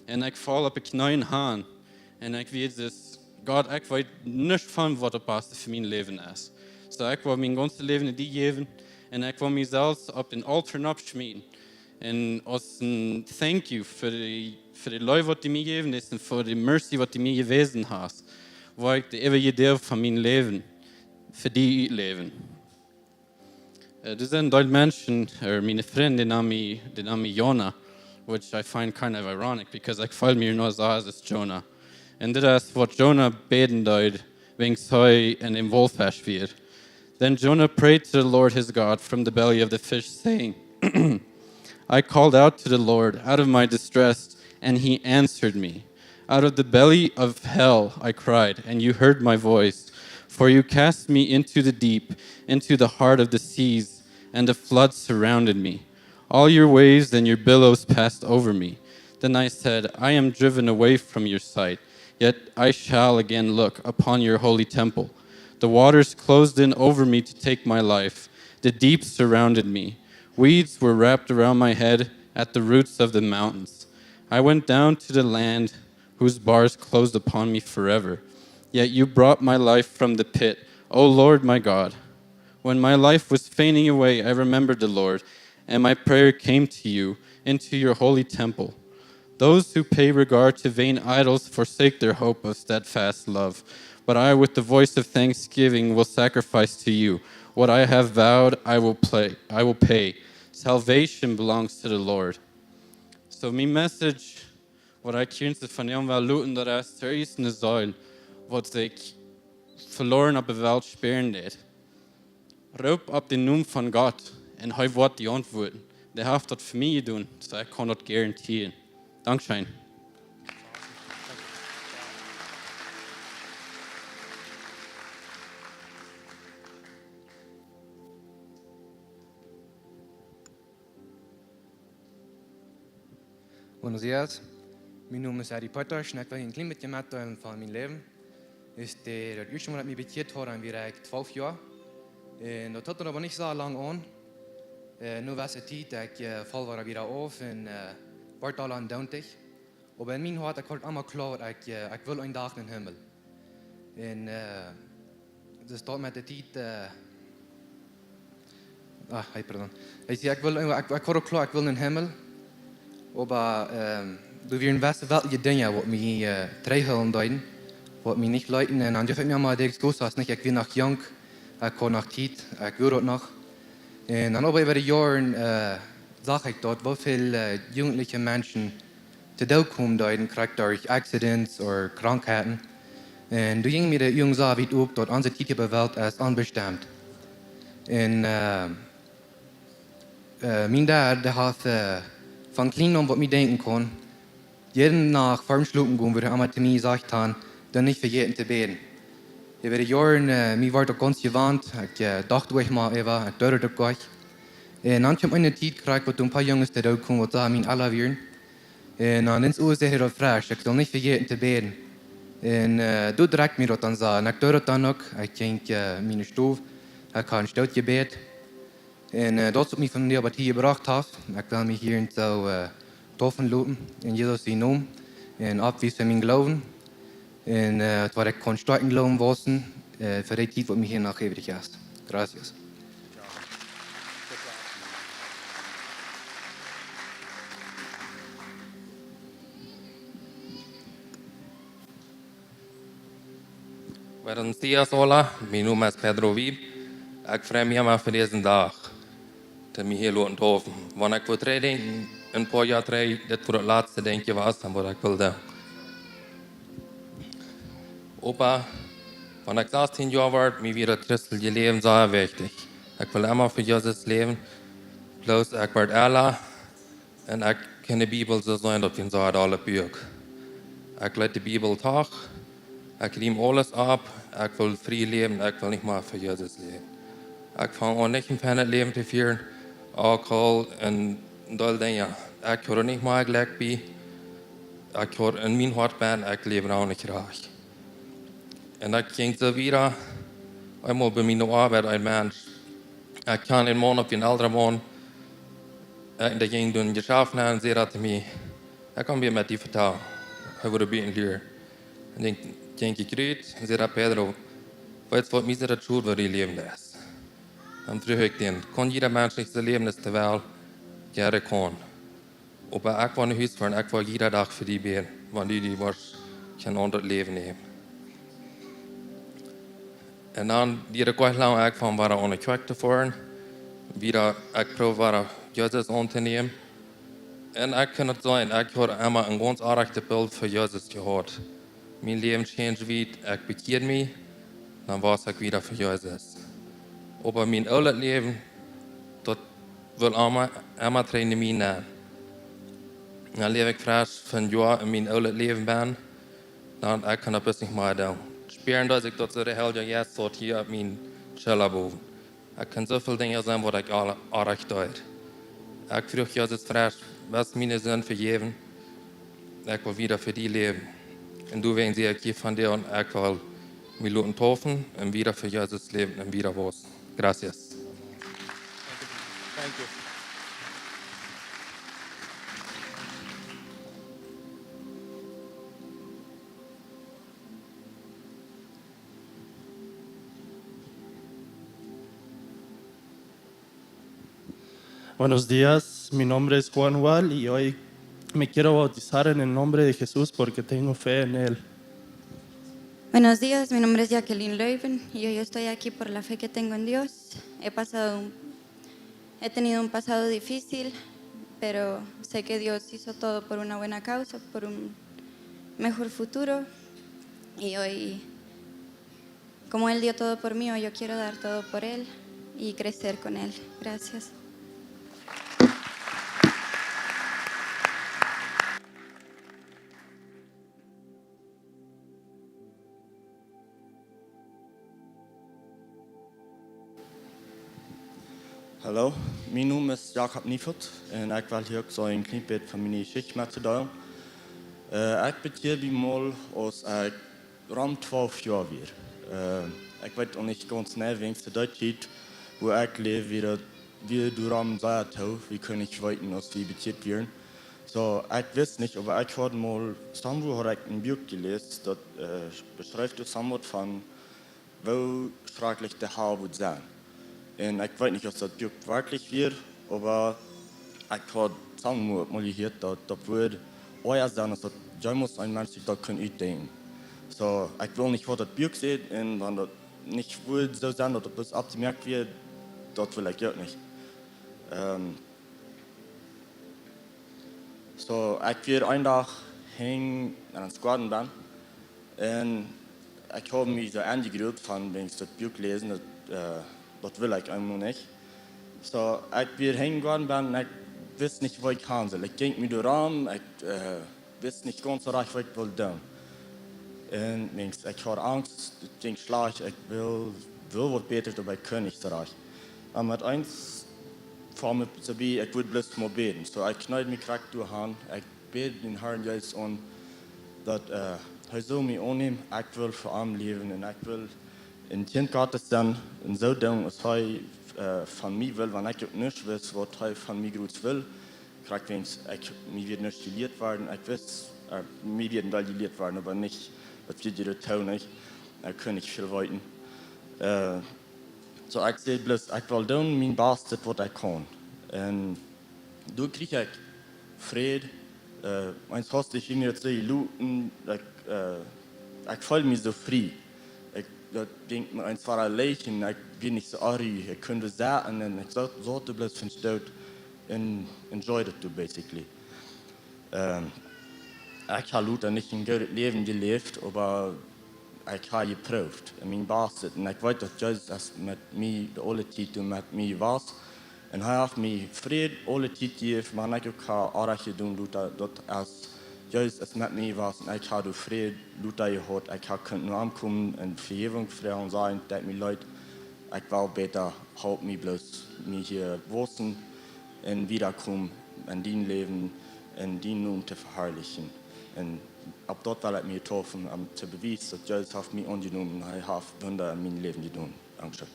Un ekj foll opp de Kjneeen han. Un ekj wia soo: "Gott, ekj weet nuscht von waut daut baste fa mien Läwen es. So, ekj well mien gaunzet Läwen die jäwen. Un ekj well mie selfst opp dän Altoa nopp schmieten. Un aus een thank you fa dee, fa dee Leew waut du mie jejäft hast un fa dee mercy waut du mie jewäsen hast, well ekj de äwaje Deel von mien Läwen fa die läwen." Äh, doa sent een Deel Menschen, äh, miene Frind, dee nanen mie, dee nanen mie Jona, which I find kind of ironic, because ekj feel mie nu soo aus Jona. Un dit es waut Jona bäden deed, wiels hee en dän Waulfesch wia. Then Jonah prayed to the Lord his God from the belly of the fish, saying, "I called out to the Lord out of my distress, and he answered me. Out of the belly of hell I cried, and you heard my voice. For you cast me into the deep, into the heart of the seas, and the floods surrounded me. All your waves and your billows passed over me. Then I said, 'I am driven away from your sight, yet I shall again look upon your holy temple.' The waters closed in over me to take my life. The deep surrounded me. Weeds were wrapped around my head at the roots of the mountains. I went down to the land whose bars closed upon me forever. Yet you brought my life from the pit, O Lord my God. When my life was fainting away, I remembered the Lord, and my prayer came to you into your holy temple. Those who pay regard to vain idols forsake their hope of steadfast love. But I, with the voice of thanksgiving, will sacrifice to you. What I have vowed, I will play, I will pay. Salvation belongs to the Lord." So, mien Message, waut ekj hia vondoag well loten, daut es, doa es eene Seel, waut sikj veloaren opp de Welt spieren deit. Roop opp dän Nomen von Gott un hee woat die auntwuaden. Dee haft daut fa mie jedonen, so ekj kaun daut garantieren. Dankscheen. Buenos dias. Mien Nomen es Adi Potasch un ekj well een kjlien bät metdeelen von mien Läwen. Es de, daut ieeschte Mol daut ekj mie bekjeat haud, dan wia ekj twalf Joa. Un daut hilt dan oba nich soo lang aun. Äh, nu wia de Tiet, ekj, äh, foll wada wada auf un, äh, wort aul aundoont. Oba en mien Hoat, ekj haud emma kloa, ekj, äh, ekj well een Dach en dän Himmel. Un, äh, daut steit met de Tiet, äh, ah, hey, pardon. Ekj säd, ekj well, ekj, ekj haud uk kloa, ekj well en dän Himmel. Oba, ähm, doa wieren wesse weltliche Dinja, waut mie, äh, trigjhoolen deeden, waut mie nich leeten. Un dan jeef ekj mie emma de Excusa, aus nich, ekj wia noch junk, ekj haud noch Tiet, ekj wull daut noch. Un dan oba äwa de Joaren, äh, sach ekj daut, woo väl, äh, jugendliche Menschen to Doot komen deeden, krakjt derch accidents ooda Krankheiten. Un doa jinkj mie de Uagen soo wiet op, daut onse Tiet opp de Welt es onbestemt. Un, äh, äh, mien Dad, dee haud, äh, von kjlien aun, waut mie denkjen kunn, jiede Nacht ver schlopen gonen, wudd hee emma to mie jesajcht han, dan nich vejäten to bäden. Äwa de Joaren, äh, mie wort daut gaunz jewant, ekj, äh, docht doa nich mea äwa, ekj deed daut uk nich. Un dan kjeem eene Tiet, krakjt waut doa een poa Junges to Doot komen, waut sea mien Ella wieren. Un dan ins Uhr säd hee daut fresch, ekj saul nich vejäten to bäden. Un, äh, doa drekjt mie daut dan sea. Un ekj deed daut dan uk. Ekj jinkj, äh, en miene Stow. Ekj haud een Stootjebäd. Un, äh, daut es waut mie vondoag bat hia jebrocht haft. Ekj well mie hia en soo, äh, deepen loten. En Jesus sienen Nomen. Un oppwiesen mienen Gloowen. Un, äh, daut ekj kaun stoakj em Gloowen wausen, äh, fa de Tiet waut mie hia noch äwrich es. Gracias. Buenos dias, hola. Mi Nomen es Pedro Wiebe. Ekj frei mie emma fa disen Dach, daut mie hia loten deepen. Wan ekj woa trigj denkjen, een poa Joa trigj, dit wia daut latste Dinkj waut ekj wull doonen. Oba, wan ekj sastieen Joa wort, mie wia daut christelje Läwen sea wichtich. Ekj wull emma fa Jesus läwen. Bloos ekj wort ella un ekj kunn de Bibel soo seenen, daut wia een sea dollet Buak. Ekj leet de Bibel doch, ekj rieem aules opp, ekj wull frie läwen, ekj wull nich mea fa Jesus läwen. Ekj funk aun nich een feinet Läwen to fieren, Alkohol un een Deel Dinja. Ekj haud nich mea Jlekj bie, ekj haud en mien Hoat bennen, ekj läwd uk nich rajcht. Un daut jinkj soo wieda, eemol bie miene Oabeit een Mensch. Ekj kjand een Maun, opp een elra Maun. Ekj, dee jinkj doa em Jeschaft nenn un säd to mie, ekj kaun mie met die vetalen. Hee wudd een bät lieren. Un dan jinkj ekj rut un säd: Pedro, weetst waut, mie es daut schod, woo du läwen deist. Dan fruach ekj dän, kaun jieda Mensch nich soo läwen aus hee well? Jo, dee kaun. Oba ekj woa no Hus foaren, ekj woa jieda Dach fa die bäden, wan du die woascht kjeen aundret Läwen nämen. Un dan, dee, ekj wia lang, ekj funk wada aun de Kjoakj to foaren, wada, ekj proowd wada Jesus auntonämen. Un ekj kaun daut sajen, ekj haud emma een gaunz aundasch Bilt von Jesus jehaut. Mien Läwen changed wiet, ekj bekjieed mie, dan wia ekj wada fa Jesus. Oba mien oolet Läwen, daut wull emma, emma trigj no mie nenn. Dan läw ekj fresch von Joa en mien oolet Läwen bennen, dan ekj kaun daut bloos nich mea doonen. Spieren, daut ekj daut soo, de Heilje Jeist saut hia opp miene Schulla bowen. Ekj kaun soo väl Dinja seenen, waut ekj aul oajch deed. Ekj fruach Jesus fresch, wull miene Sind vejäwen. Ekj well wada fa die läwen. Un du weetst, ekj hia von die un ekj well mie loten deepen un wada fa Jesus läwen un wada wausen. Gracias. Thank you. Buenos días, mi nombre es Juan Wall y hoy me quiero bautizar en el nombre de Jesús porque tengo fe en Él. Buenos días, mi nombre es Jacqueline Leuven y hoy estoy aquí por la fe que tengo en Dios. He pasado un, he tenido un pasado difícil, pero sé que Dios hizo todo por una buena causa, por un mejor futuro. Y hoy, como Él dio todo por mí, hoy yo quiero dar todo por Él y crecer con Él. Gracias. Hallo, mien Nomen es Jakob Niefeld un ekj well hia uk soo een kjlien bät von miene Jeschicht mettodeelen. Äh, ekj bekjieed mie mol aus ekj rom twalf Joa wia. Äh, ekj weet uk nich gaunz jeneiw, wiels to dee Tiet, wua ekj läwd, wia daut, wia doa rom sea too, wie kunnen nich weeten, aus wie bekjieet wieren. So, ekj wist nich, oba ekj haud mol, somewhere haud ekj een Buak jeläst, daut, äh, beschrift daut somewhat von woo schrakjlich de Hal wudd sennen. Un ekj weet nich, auf daut Buak werkjlich wia, oba ekj haud somewhere mol jehieet, daut daut wudd oaja sennen, aus daut jemols een Mensch sikj daut kunn utdenkjen. So, ekj wull nich, waut daut Buak sajcht, un wan daut nich wudd soo sennen, daut daut bloos aufjemoakt wia, daut wull ekj uk nich. Ähm, so, ekj wia een Dach hinjen aun een Squatten benn. Un ekj haud mie soo aunjegrult von, wan ekj daut Buak läsen, daut, äh, daut wull ekj eemol nich. So, ekj wia hinjen Squatten benn un ekj wist nich, woo ekj han sull. Ekj jinkj mie doa rom, ekj, äh, wist nich gaunz soo rajcht, waut ekj wull doonen. Un wan ekj, ekj haud Angst, daut jinkj schlajcht, ekj wull, wull waut Bätret, oba ekj kunn nich soo rajcht. Un met eent foll mie soo bie, ekj wull bloos mol bäden. So, ekj kjneed mie krakjt doa han, ekj bäd dän Harn Jesus aun, daut, äh, hee sull mie aunnämen, ekj wull fa am läwen un ekj wull een Kjint Gottes sennen un soo doonen, aus hee, äh, von mie wull, wan ekj uk nich wist, waut hee von mie krakjt wull. Krakjt wan ekj, mie wia nich jelieet worden, ekj wist, äh, mie wia een Deel jelieet worden, oba nich, daut wia jie daut too nich. Ekj kunn nich väl weeten. Äh, so, ekj säd bloos, ekj well doonen mien Bastet, waut ekj kaun. Un doa kjrieech ekj Fräd, äh, eent haud ekj mie daut soo jeloten, ekj, äh, ekj feeld mie soo frie. Ekj, daut jinkj mie eent wada leicht un ekj wia nich soo orrajch, ekj kunn doa sitten un ekj saut, saut doa bloos von stoot un enjoyed it doa basically. Ähm, ekj hab lota nich een goodet Läwen jeläft, oba ekj hab jeprooft un mien Bastet. Un ekj weet, daut Jesus es met mie de aule Tiet doa met mie jewast. Un hee haft mie Fräd aule Tiet jejäft, wan ekj uk hab Orrajcht jedonen, lota, daut es, Jesus es met mie jewast un ekj hab doa Fräd lota jehaut. Ekj hab kunt no am komen un Vejäwunk froagen, sajen, daut mie leet, ekj well bäta, halp mie bloos, mie hia wausen un wieda komen en dien Läwen, en dienen Nomen to veharlichen. Un opp daut well ekj mie taufen, om to bewiesen, daut Jesus haft mie aunjenomen un hee haft Wunda en mien Läwen jedonen. Dankscheen.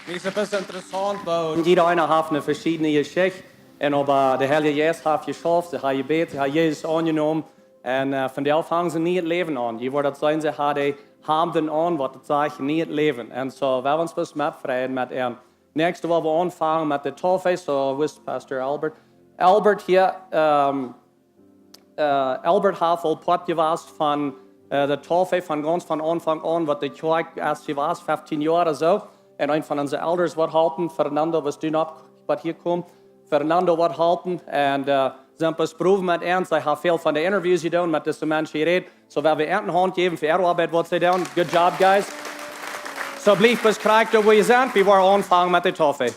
Daut es interessaunt, woo jieda eena haft eene veschiedne Jeschicht. Un oba de Heilje Jeist haft jeschauft, see haft jebät, see haft Jesus aunjenomen. Un, äh, von doa aun fangen see een nieet Läwen aun. Jie woaren daut seenen, see hauden Hemden aun, waut daut sajcht, nieet Läwen. Un so, wie haben ons bloos met freien met an. Näakjste, waut wie aunfangen met de Taufe, so, woo es Pastor Albert? Albert hia, ähm, äh, Albert haft aul Poat jewast von, äh, de Taufe, von gaunz von Aunfank aun, waut de Kjoakj es jewast, feftieen Joa ooda soo. Un eena von onse Elders woat halpen, Fernando, waut du noch, waut hia kjemt. Fernando woat halpen. Un, äh, sent bloos Prowen met an. See haben väl von de Interviews jedonen, met dise Menschen jerät. So, wie woaren an de Haunt jäwen fa äare Oabeit, waut see doonen. Good job, guys. So, bliewt bloos krakjt, wua jie sent. Wie woaren aunfangen met de Taufe.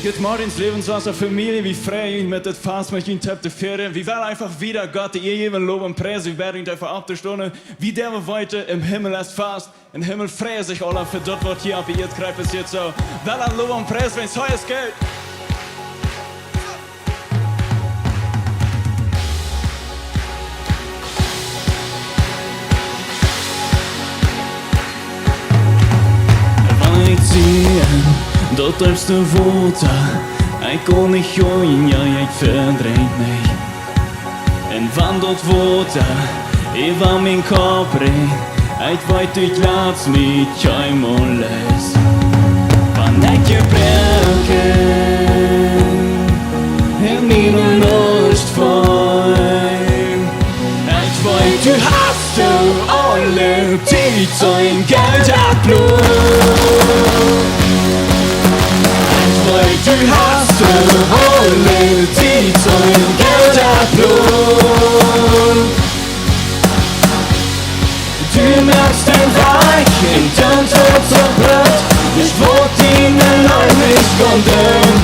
Good Morning, Läwenswota Famielje, wie freien ons met dit Fast met junt toop to fieren. Wie wellen eefach wada Gott de Ea jäwen, lowen un priesen. Wie bäden eefach opptostonen. Wie doonen weeten, em Himmel es Fast. Em Himmel freien sikj aule fa daut, waut hia opp de Ieed krakjt passieet. Soo, well wie lowen un priesen, wiels hee es goot. Wan ekj see daut deepste Wota, ekj kaun nich gonen, jo, ekj vedrenkj mie. Un wan daut Wota äwa mienen Kopp rinjt, ekj weet, ekj lot mie kjeenmol loos. Wan ekj jebroaken en miene Noot feel, ekj weet, du hast doa aule Tiet een Gott oppbloos. Ekj weet, du hast doa aule Tiet een Gott oppbloos. Du moakst een Wajch en Tiet, waut soo brukt, nuscht, waut diene Leew nich kaun doonen.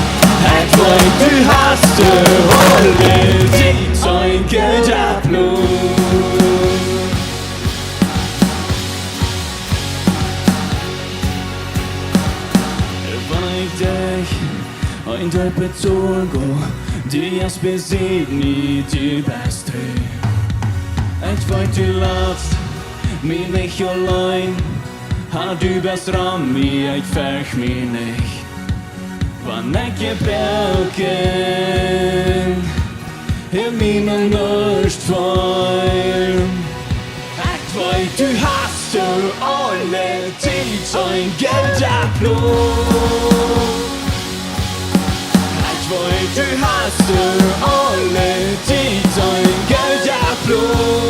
Ekj weet, du hast doa aule Tiet een Gott oppbloos. Wan ekj derch een deepa Dol go, du best bie mie, du best tru. Ekj weet, du latst mie nich auleen, Har, du best rom mie, ekj fercht mie nich. Wan ekj jebroaken en miene Noot feel, ekj weet, du hast doa aule Tiet een Gott oppbloos. Ekj weet, du hast doa aule Tiet een Gott oppbloos.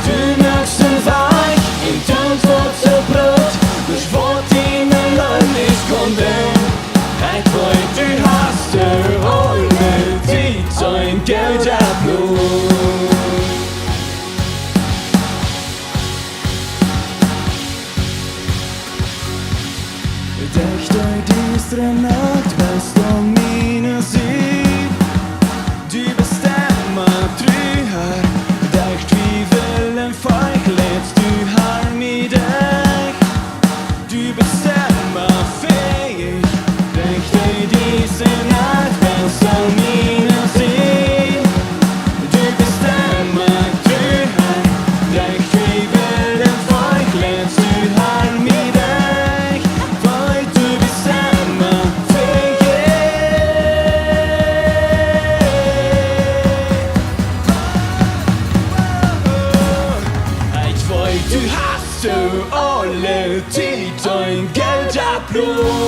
Du moakst een Wajch en Tiet, waut soo brukt, nuscht, waut diene Leew nich kaun doonen. Ekj weet, du hast doa aule Tiet een Gott oppbloos. Derch de diestre Nacht best du aun miene Sied. Du best emma tru, Har. Derch Twiewel un Forcht leetst du, Har, mie derch. Du best emma fäich. Derch de diestre Nacht best du aun miene Sied. Du best emma tru, Har. Derch Twiewel un Forcht leetst du, Har, mie derch. Weet, du best emma fäich. Ekj weet, du hast doa aule Tiet een Gott oppbloos.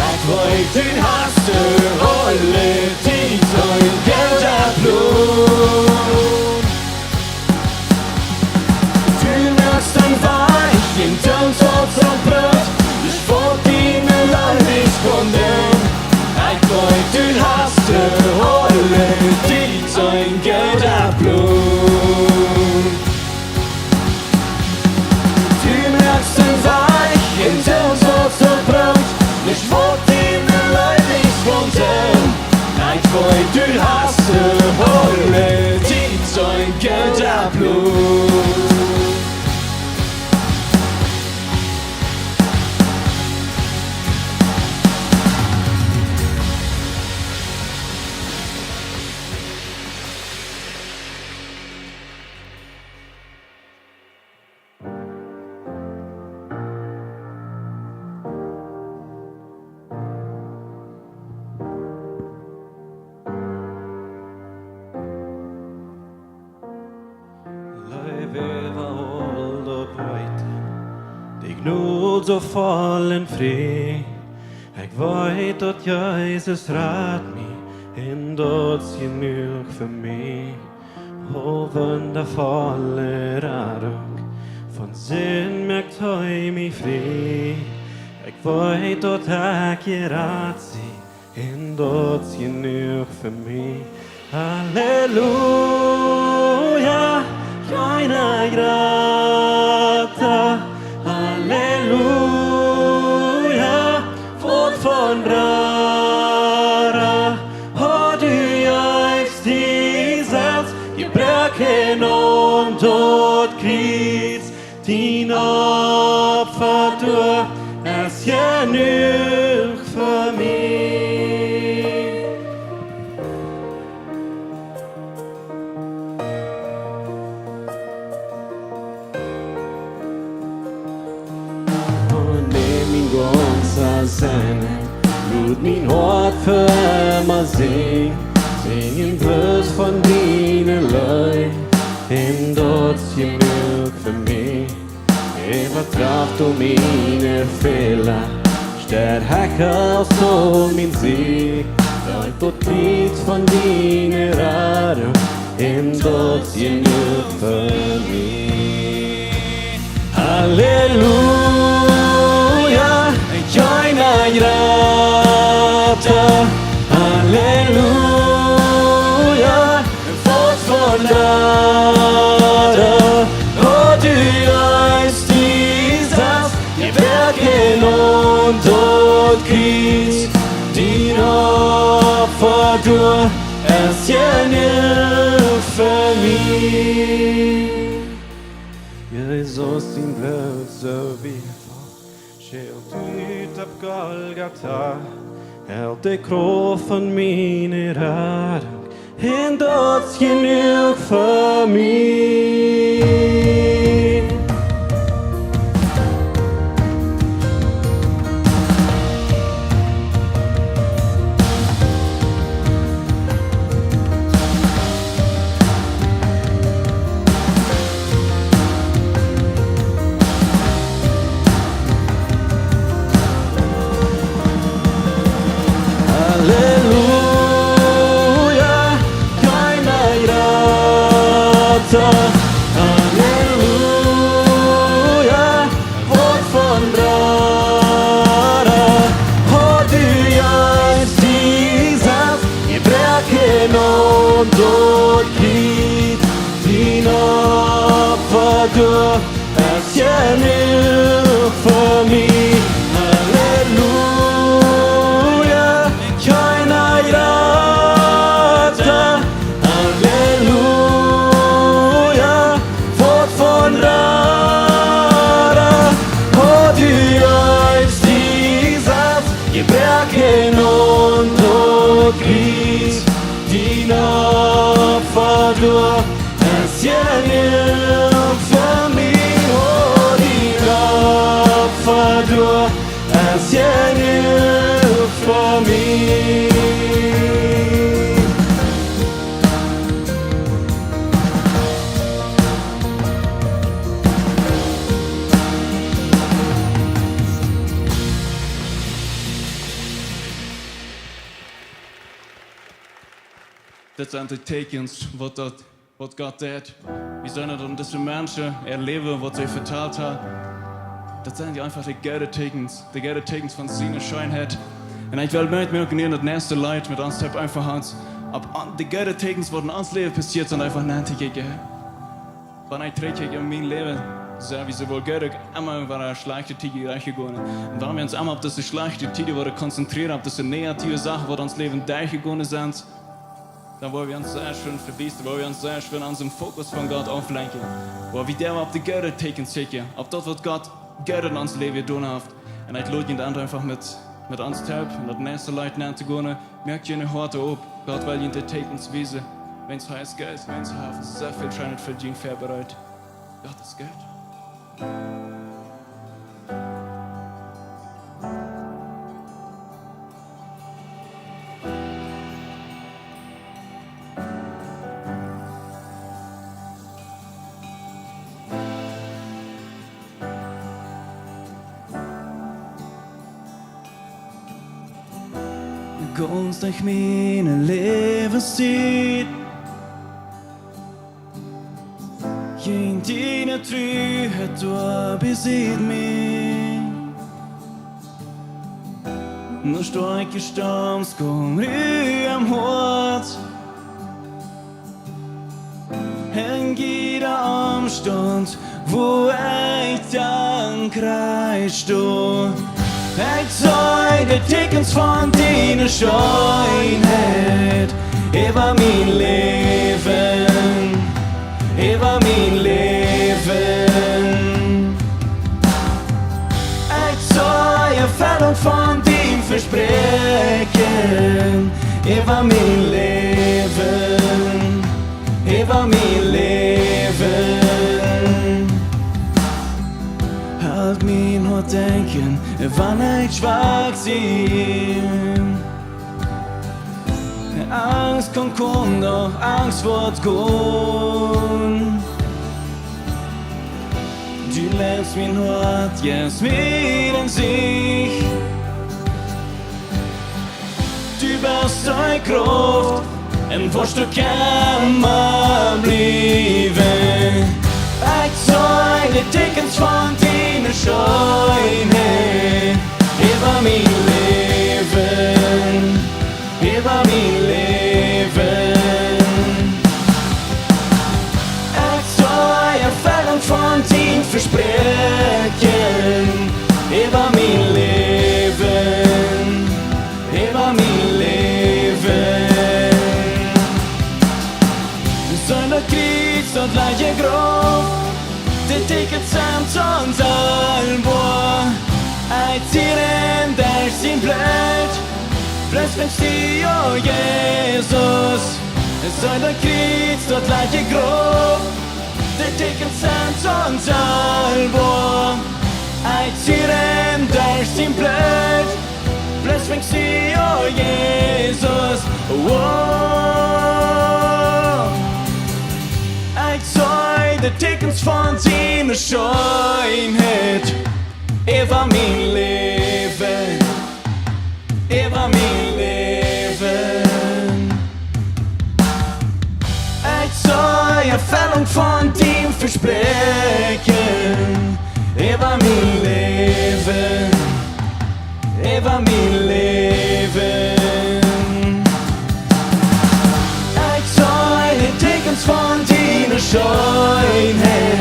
Ekj weet, du hast doa aule Tiet een Gott oppbloos. Du moakst een Wajch en Tiet, waut soo brukt, nuscht, waut diene Leew nich kaun doonen. Ekj weet, du hast doa aule Tiet een Gott oppbloos. Du moakst een Wajch en Tiet, waut soo brukt, nuscht, waut diene Leew nich kaun doonen. Ekj weet, du hast doa aule Tiet een Gott oppbloos. Leew äwa aul daut Weeten, de Jnod soo voll un frie. Ekj weet, daut Jesus rat mie, un daut es jenuach fa mie. O wundavolle Radunk, von Sind moakt hee mie frie. Ekj weet, daut ekj jerat sie, un daut es jenuach fa mie. Halleluja, kjeena jrata. Jen aun daut Kjriez, dien Opfa doa es jenuach fa mie. Un näm mien gaunzet Sennen, lot mien Hoat fa emma sinjen, sinjen bloos von diene Leew, un daut es jenuach fa mie. Äwatraf du miene Fäla, städ hecha aus du mien Sieg, daut daut Kjriez von diene Radunk, un daut es jenuach fa mie. Halleluja, kjeena jrata. Halleluja, Voda von Rada, o du jeist die selfst, jie Woakjen aun daut Kjriez, dien Opfa doa es jenuach fa mie. Jesus sien Bloot, soo wie et foll, schelt ut opp Golgata, helt de Krauft von miene Radunk, un daut es jenuach fa mie. Halleluja, kjeena jrata. Halleluja, Voda von Rada, o du jeist die selfst, jie Woakjen aun daut Kjriez, dien Opfa doa es jenuach fa mie. Halleluja, kjeena jrata. Halleluja, Voda von Rada, o du jeist die selfst, jie Woakjen aun daut Kjriez, dien Opfa doa es jenuach fa mie, o dien Opfa doa es jenuach fa mie. Dit sent de Tieekjens, waut daut, waut Gott deed. Wie seenen daut en dise Menschen äa Läwen, waut see vetalt haben. Daut sent dee eefach de goode Tieekjens, de goode Tieekjens von siene Scheenheit. Un ekj well met mie uk en daut näakjste Leet met ons toop eefach ons opp an-, de goode Tieekjens, waut en ons Läwen passieet sent, eefach nenn to kjikjen. Wan ekj trigjkjikj en mien Läwen, sent wie soo woll goot uk emma wada schlajchte Tieden derchjegonen. Un wan wie ons emma opp dise schlajchte Tieden woaren konzentrieren, opp dise negative Sachen, waut en ons Läwen derchjegonen sent, dan woa wie ons sea schwind vediestren, woa wie ons sea schwind onsen Fokus von Gott auflenkjen. Oba wie derwen opp de goode Tieekjens kjikjen, opp daut, waut Gott goot en ons Läwen jedonen haft. Un ekj lod junt en, eefach met, met ons toop en daut näakjste Leet nenn to gonen. Moakt june Hoaten op. Gott well junt de Tieekjens wiesen. Wiels hee es goot, wiels hee haft sea väl Scheenet fa junt väabereit. Gott es goot. Gaunz derch miene Läwenstiet jinkj diene Truheit doa bie Sied mie. Nu stoakj Stemmen, komm, Ru em Hoat. En jieda Omstaunt, wua ekj dan kjrieech sto. Ekj see de Tieekjens von diene Scheenheit äwa mien Läwen. äwa mien Läwen. Ekj saj Erfellunk von dien Vespräakjen äwa mien Läwen, äwa mien Läwen. Halp mie no denkjen, wan ekj schwak sie. Angst kaun komen, doch Angst woat gonen. Du lämst mien Hoat, jäwst mie dän Sieg. Du best de Krauft, un woascht du emma bliewen. Ekj saj de Tieekjens von diene Scheenheit äwa mien Läwen, äwa mien Läwen. Ekj saj Erfellunk von dien Vespräakjen äwa mien Läwen, äwa mien Läwen. Soo daut Kjriez, daut lajcht je grof, de Tieekjens sent soo onsechtboa. Ekj sie rein derch sien Bloot, bloos wäajen die, o Jesus. Soo daut Kjriez, daut lajcht je grof, de Tieekjens sent soo onsechtboa. Ekj sie rein derch sien Bloot, bloos wäajen die, o Jesus. Wow. Ekj saj de Tieekjens von diene Scheenheit äwa mien Läwen, äwa mien Läwen. Ekj saj Erfellunk von dien Vespräakjen äwa mien Läwen, äwa mien Läwen. Ekj saj de Tieekjens von diene Scheenheit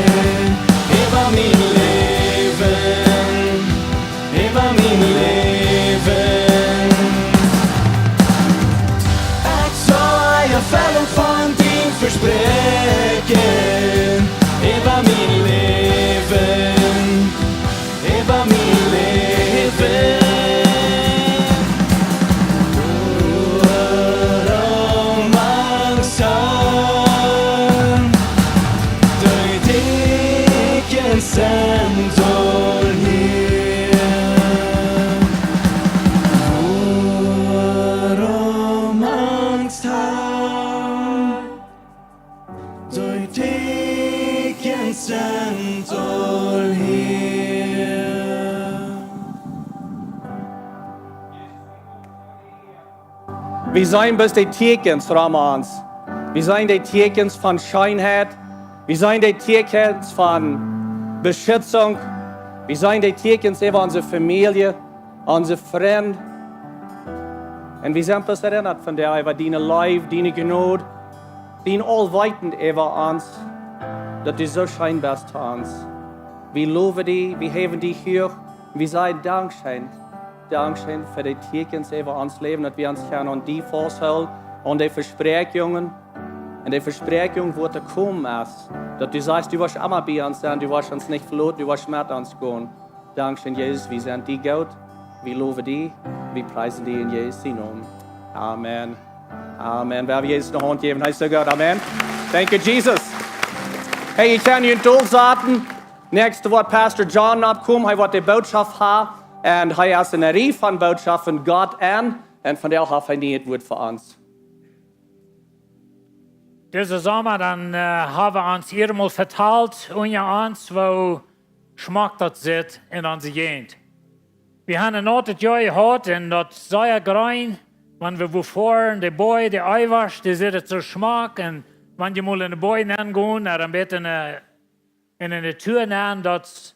äwa mien Läwen, äwa mien Läwen. Ekj saj Erfellunk von dien Vespräakjen äwa mien Läwen, äwa mien Läwen. Wuarom Angst han? De Tieekjens sent aul hia. Wuarom Angst han? De Tieekjens sent aul hia. Wie seenen bloos de Tieekjens rom ons. Wie seenen de Tieekjens von Scheenheit. Wie seenen de Tieekjens von Beschitzunk. Wie seenen de Tieekjens äwa onse Famielje, onse Frind. Un wie sent bloos erinnert von die, äwa diene Leew, diene Jnod, dien Aulweeten äwa ons, daut du soo scheen best to ons. Wie lowen die, wie häwen die huach, wie sajen Dankscheen. Dankscheen fa de Tieekjens äwa ons Läwen, daut wie ons kjennen aun die fausthoolen, aun de Vespräakjungen, un de Vespräakjunk, waut to komen es, daut du sajchst, du woascht emma bie ons sennen, du woascht ons nich veloten, du woascht met ons gonen. Dankscheen, Jesus, wie sent die goot, wie lowen die, wie priesen die en Jesus sien Nomen. Amen. Amen. Wie haben Jesus ne Haunt jäwen, hee es soo goot. Amen. Thank you, Jesus. Hey, ekj kaun junt dolsaten. Näakjste woat Pastor John oppkomen. Hee woat de Bootschoft haben. Un hee es en eene Rieej von Bootschoften von Gott aun. Un vondoag haft hee een nieet Wuat fa ons. Dise Somma dan, äh, hab wie ons hia mol vetalt, unja ons, woo schmock daut sitt en onse Jäajent. Wie haben een nautet Joa jehaut un daut sea jreen, wan wie wua foaren, de Boaj, de Eewasch, dee sitt soo schmock, un wan jie mol en de Boaj nenn gonen, ooda een bät en de, en de Natua nenn, daut,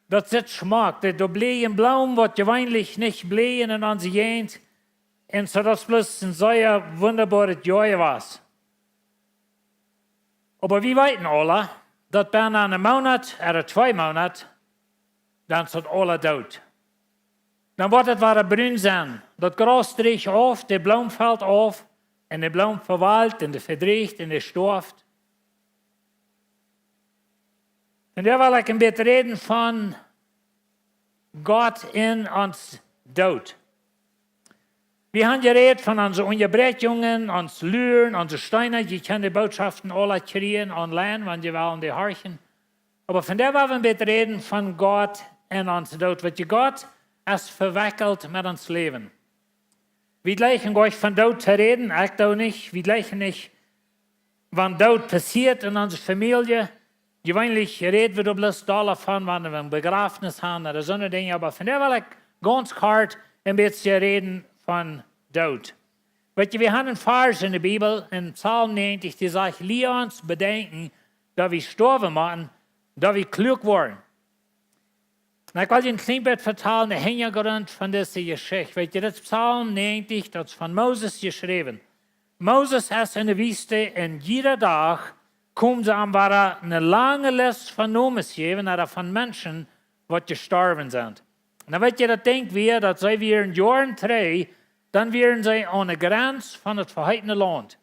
daut sitt schmock. Dee, doa blieejen Bloomen, waut jeweenlich nich blieejen en onse Jäajent, un soo daut es bloos een sea wundaboaret Joa jewast. Oba wie weeten aula, daut bennen een Moonat ooda twee Moonat, dan es daut aula doot. Dan woat et wada brun sennen. Daut Graus drieecht auf, de Bloom felt auf, un de Bloom vewalkjt, un dee vedrieecht, un dee stoaft. Un doa well ekj een bät räden von Gott en ons Doot. Wie haben jerät von onse Unjabräakjungen, ons Luren, onse Steena. Jie kjennen de Bootschoften aula kjrieen online, wan jie wellen dee horchen. Oba von doa well wie een bät räden von Gott en ons Doot. Weet jie, Gott es vewekjelt met ons Läwen. Wie jlikjen nich von Doot to räden, ekj doo nich. Wie jlikjen nich, wan Doot passieet en onse Famielje. Jeweenlich räd wie doa bloos dolla von, wan wie een Bejrafnis haben ooda soone Dinja. Oba von doa well ekj gaunz kort een bät räden von Doot. Weet jie, wie haben een Varsch en de Bibel, en Psalm näajentich, dee sajcht: "Lia ons bedenkjen, daut wie stoawen motten, daut wie kluak woaren." Nu, ekj well junt een kjlien bät vetalen, de Hinjagrunt von dise Jeschicht. Weet jie, dit es Psalm näajentich, daut es von Moses jeschräwen. Moses es en de Wiest un jieda Dach kjeem see am wada eene lange List von Nomes jäwen, ooda von Menschen, waut jestorwen sent. Nu, weet jie, daut denkj wie, daut see wieren Joaren trigj, dan wieren see aun de Grenz von daut veheetne Launt.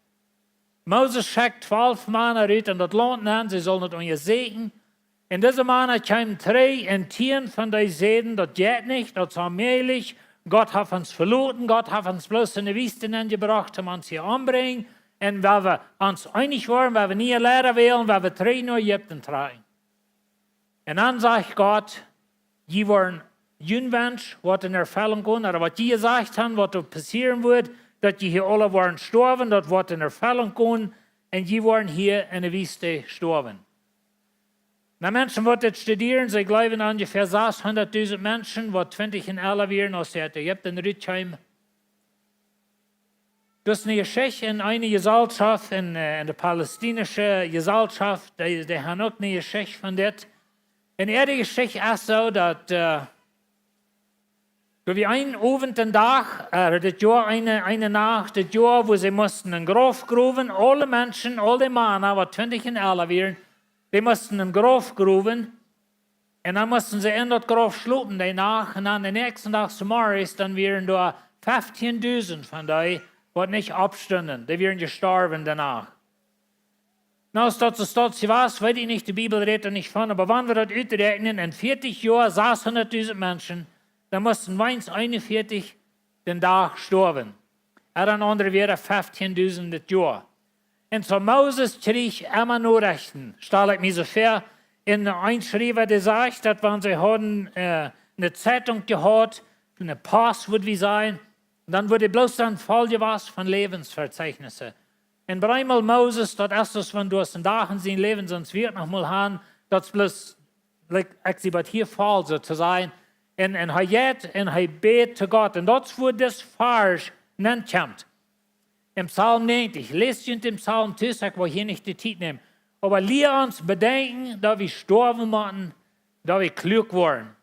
Moses schekjt twalf Mana rut en daut Launt nenn, see sullen daut unjasieekjen. Un dise Mana kjeemen trigj un tieen von dee säden: "Daut jeit nich, daut es onmäajlich. Gott haft ons veloten, Gott haft ons bloos en de Wiest nenn jebrocht, om ons hia omtobrinjen. Un wan wie ons eenich woaren, wan wie niee Leida wälen, wan wie trigj no Ägipten trakjen." Un dan sajcht Gott: "Jie woaren, jun Wensch woat en Erfellunk gonen, ooda waut jie jesajcht haben, waut doa passieren woat, daut jie hia aula woaren stoawen, daut woat en Erfellunk gonen, un jie woaren hia en de Wiest stoawen." Nu, Menschen, waut dit studieren, see jleewen onjefäa sashundatdusent Menschen, waut twintich un elf wieren, aus see ut Ägipten rutkjeemen. Daut es eene Jeschicht en eene Jesalschoft, en, äh, en de palästinische Jesalschoft, dee, dee haben uk eene Jeschicht von dit. Un äare Jeschicht es soo daut, äh, doa wia een Owent un Dach, äh, dit Joa, eene, eene Nacht, dit Joa, wua see musten een Grauf growen, aule Menschen, aul dee Mana, waut twintich un elf wieren, dee musten een Grauf growen. Un dan musten see en daut Grauf schlopen dee Nacht. Un dan dän näakjsten Dach zemorjes, dan wieren doa feftiendusent von dee, waut nich oppstunden. Dee wieren jestorwen dee Nacht. Nu, aus daut soo steit, see wia, weet ekj nich, de Bibel rät doa nich von, oba wan wie daut uträakjnen, en vieetich Joa, sashundatdusent Menschen, dan musten weens eenunvieetich dän Dach stoawen. Un dan aundre wieren feftiendusent dit Joa. Un soo Moses kjrieech emma Norechten, stal ekj mie soo väa. Un een Schriewa, dee sajcht, daut wan see hauden, äh, eene Zeitunk jehaut, eene Post, wudd wie sajen, dan wudd hee bloos dan voll jewast von Läwensverzeichnissen. Un bie eemol Moses, daut es soo aus wan du aus een Dach en sien Läwen, sest wie noch mol han, daut es bloos, like, ekj sie waut hia voll, soo to sajen. Un, un hee jeit un hee bät to Gott. Un daut es wua dit Varsch nenkjemt. En Psalm näajentich, läst junt dän Psalm tus, ekj well hia nich de Tiet nämen. Oba lia ons bedenkjen, daut wie stoawen motten, daut wie kluak woaren.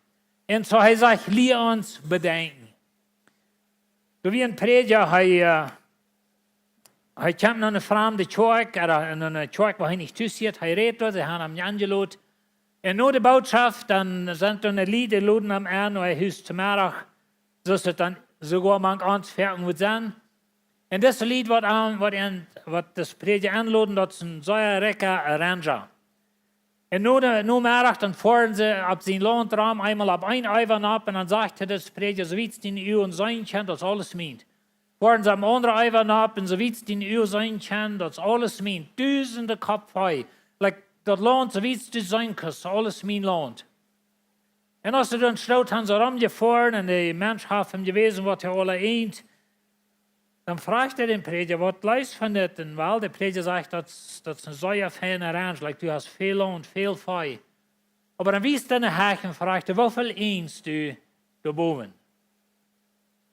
Un soo hee sajcht: "Lia ons bedenkjen." Doa wia een Prädja, hee, äh, hee kjeem no eene framde Kjoakj, ooda no eene Kjoakj, wua hee nich tus hieed, hee räd doa, see haben am aunjelot. Un no de Bootschoft, dan sent doa Lied, dee loden am en no äa Hus to Meddach, soo aus et dan soogoa mank ons foaken wudd sennen. Un dise Lied, waut am, waut en, waut dis Prädja enloden, daut es een sea rikja Arranger. Un no de, no Meddach, dan foaren see opp sien Launt rom, eemol opp een Äwa nopp, un dan sajcht hee dis Prädja: "Soo wiet diene Uagen seenen kjennen, daut es aules mient." Foaren see opp een aundret Äwa nopp, un: "Soo wiet diene Uagen seenen kjennen, daut es aules mient." Dusende Kopp Vee. Like, daut Launt, soo wiet du seenen kaust, aules mien Launt. Un aus see dan stoot han, soo romjefoaren, un de Mensch haft am jewäsen, waut hee aula eent, dan fruach hee dän Prädja: "Waut jleefst von dit?" Un well, de Prädja sajcht: "Daut, daut es een sea feina Arranger, like, du hast väl Launt, väl Vee." Oba dan wiest hee no Hecht un fruach: "Woo väl eenst du doa bowen?"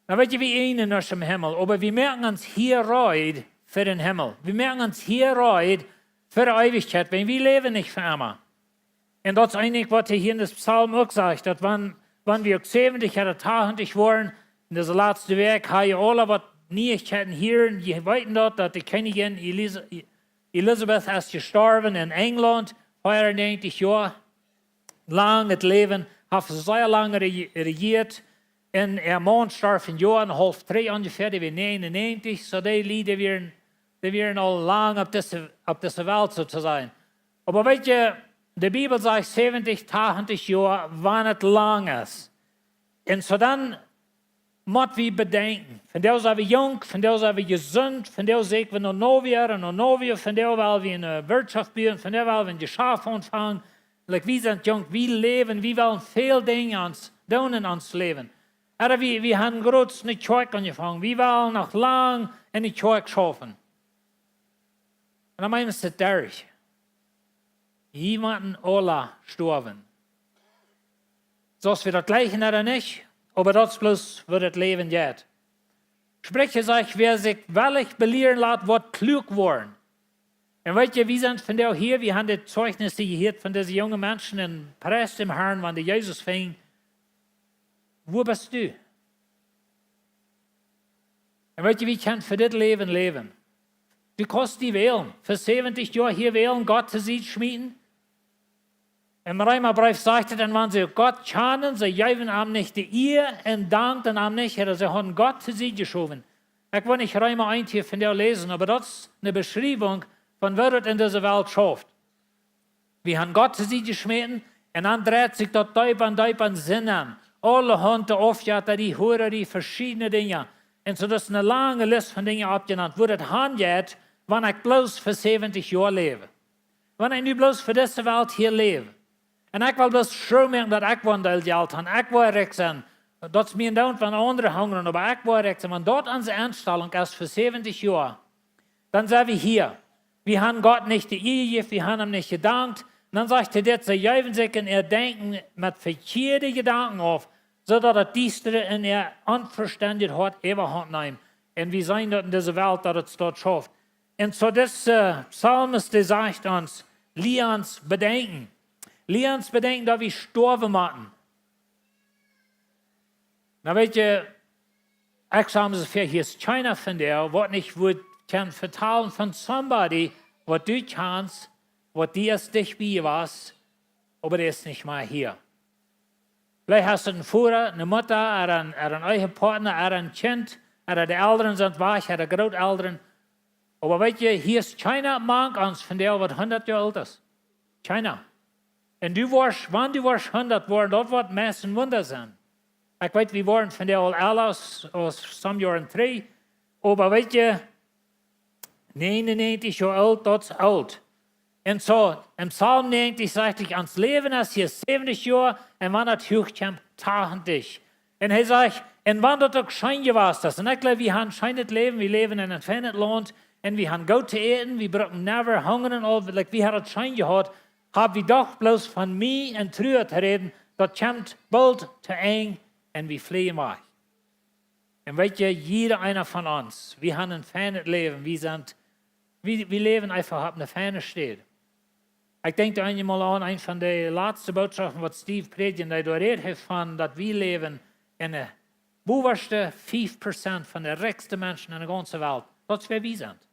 Nu, weet jie, wie eenen nich em Himmel, oba wie moaken ons hia reed fa dän Himmel. Wie moaken ons hia reed fa de Eewichkjeit, wiels wie läwen nich fa emma. Un daut es eejentlich, waut hee hia en dän Psalm uk sajcht, daut wan, wan wie uk säwentich ooda tachentich woaren, en dise latste Wäakj, hab jie aula waut Nieichkjeiten hieren, jie weeten daut, daut de Kjennichin Elis-, Elisabeth es jestorwen en Enjlaunt, veeaunnäajentich Joa lang, daut Läwen, haft see sea lang re-, rejieet. Un äa Maun storf een Joa un een haulf trigj onjefäa, dee wia näajenunnäajentich, soo dee Lied, dee wieren, dee wieren aul lang opp dise, opp dise Welt, soo to sajen. Oba weet jie, De Bibel sajcht säwentich, tachentich Joa, wan et lang es. Un soo dan mott wie bedenkjen, vondoag sent wie junk, vondoag sent wie jesunt, vondoag seenen wie no Novia un no Novia, vondoag well wie eene Wirtschoft buen, vondoag well wie een Jeschaft aunfangen. Like, wie sent junk, wie läwen, wie wellen väl Dinja ons doonen en ons Läwen. Ooda wie, wie haben groots eene Kjoakj aunjefongen, wie wellen noch lang en de Kjoakj schaufen. Un dan meent et derch. Jie motten aula stoawen. Soo aus wie daut jlikjen ooda nich, oba daut es bloos woo daut Läwen jeit. Spricha sajcht, wäa sikj wellich belieren lat, woat kluak woaren. Un weet jie, wie sent vondoag hia, wie haben de Zeijnisse jehieet von dise junge Menschen un pries däm Harn, wan dee Jesus finjen. Wua best du? Un weet jie, wie kjennen fa dit Läwen läwen. Du kaust die wälen, fa säwentich Joa hia wälen, Gott to Sied schmieten. Em Reemabreef sajcht et, un wan see Gott kjanen, see jeewen am nich de Ea un dankten am nich, ooda see hauden Gott to Sied jeschowen. Ekj well nich Reema eent hia vondoag läsen, oba daut es eene Beschriewunk von woo daut en dise Welt schauft. Wie haben Gott to Sied jeschmäten un dan dreit sikj daut deepa un deepa en Sind aun. Aulahaunt, de Aufjetta, de Hora, de veschiedne Dinja. Un soo, daut es eene lange List von Dinja oppjenant, wua daut han jeit, wan ekj bloos fa säwentich Joa läw. Wan ekj nu bloos fa dise Welt hia läw. Un ekj well bloos sure moaken daut ekj woa een Deel Jelt han, ekj woa rikj sennen. Daut es mie endoont, wan aundre hungren, oba ekj woa rikj sennen. Wan daut onse Enstalunk es fa säwentich Joa, dan sent wie hia. Wie haben Gott nich de Ea jejäft, wie haben am nich jedankt. Un dan sajcht hee dit, see jeewen sikj en äa Denkjen met vekjieede Jedanken auf, soo daut daut Diestre en äa onvestendjet Hoat Äwahaunt neem. Un wie seenen daut en dise Welt, daut et daut schauft. Un soo dise, äh, Psalmist, dee sajcht ons, lia ons bedenkjen. Lia ons bedenkjen daut wie stoawen motten. Nu weet jie, ekj saj mau soo väl, hia es kjeena vondoag, waut nich wudd kjennen vetalen von somebody, waut du kjanst, waut die es dicht bie wia, oba dee es nich mea hia. Veleicht hast du een Voda, eene Mutta, ooda een, ooda een Ehepartner, ooda een Kjint, ooda de Elren sent wajch, ooda Grootelren. Oba weet jie, hia es kjeena mank ons vondoag, waut hundat Joa oolt es. Kjeena. Un du woascht, wan du woascht hundat woaren, daut woat meist een Wunda sennen. Ekj weet, wie woaren vondoag aul elra aus, aus some Joaren trigj. Oba weet jie, nieejenunneajentich Joa oolt, daut es oolt. Un soo, em Psalm nieejenunneajentich sajcht et, ons Läwen es hia säwentich Joa, un wan et huach kjemt, tachentich. Un hee sajcht, un wan daut uk scheen jewast es, un ekj jleew, wie haben een scheenet Läwen, wie läwen en een feinet Launt, un wie haben goot to äten, wie brucken never hungren, aul, like, wie haben daut scheen jehaut, hab wie doch bloos von Mie un Trua to räden, daut kjemt boolt to Enj un wie flieejen wajch. Un weet jie, jieda eena von ons, wie haben een feinet Läwen, wie sent, wie, wie läwen eefach opp eene feine Städ. Ekj denkj doa eemol aun eene von de latste Bootschoften, waut Steve prädjd, dee doa rät hee von, daut wie läwen en de bowaschte fief Prozent von de rikjste Menschen en de gaunze Welt. Daut es wäa wie sent.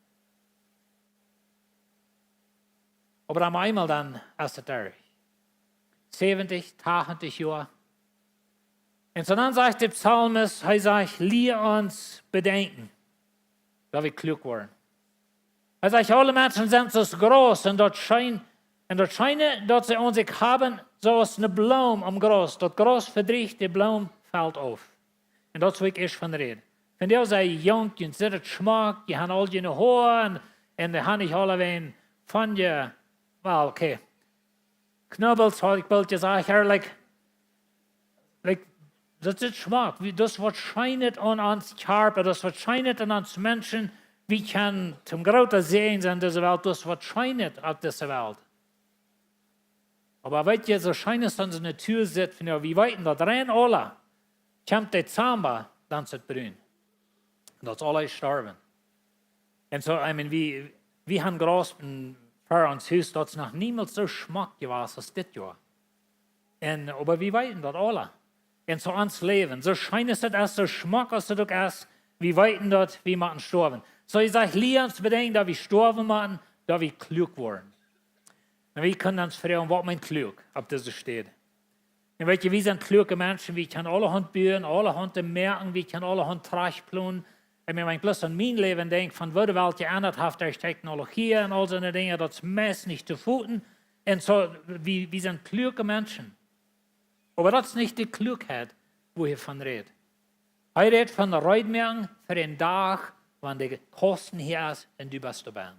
Oba dan eemol dan es et derch. Säwentich, tachentich Joa. Un soo dan sajcht de Psalmist, hee sajcht, lia ons bedenkjen, daut wie kluak woaren. Hee sajcht, aule Menschen sent soo aus Graus, un daut scheen, un daut scheene, daut see aun sikj haben, soo aus eene Bloom aum Graus. Daut Graus vedrieecht, de Bloom felt auf. Un daut es wua ekj ieescht von räd. Vondoag sent jie junk, jie sent schmock, jie haben aul june Hoa un, un dee haben nich aulawäajen von june, well, okay. Knubbels, haud ekj boolt jesajcht, like, like, daut es schmock. Wie, daut es waut scheenet aun ons Kjarpa, daut es waut scheenet aun ons Menschen. Wie kjennen toom grooten Säajen sennen en dise Welt, daut es waut scheenet opp dise Welt. Oba weet jie, soo scheen aus onse Natua sitt, vondoag, wie weeten daut rein aula, kjemt de Samba, dan es et brun. Un daut es aula jestorwen. Un soo, I mean, wie, wie haben Graus en, ver ons Hus, daut es noch niemols soo schmock jewast aus dit Joa. Un, oba wie weeten daut aula. Un soo ons Läwen, soo scheen aus et es, soo schmock aus et uk es, wie weeten daut, wie motten stoawen. Soo hee sajcht, lia ons bedenkjen, daut wie stoawen motten, daut wie kluak woaren. Un wie kjennen ons froagen, waut meent kluak opp dise Städ? Un weet jie, wie sent kluake Menschen, wie kjennen aulahaunt buen, aulahaunt moaken, wie kjennen aulahaunt trajchtplonen. Un wan ekj bloos aun mien Läwen denkj, von woo de Welt jeendat haft derch Technologie un aul soone Dinja, daut es meist nich to foten. Un soo, wie, wie sent kluake Menschen. Oba daut es nich de Kluakheit, wua hee von rät. Hee rät von de Reed moaken fa dän Dach, wan de Kosten hia es un du best doabie.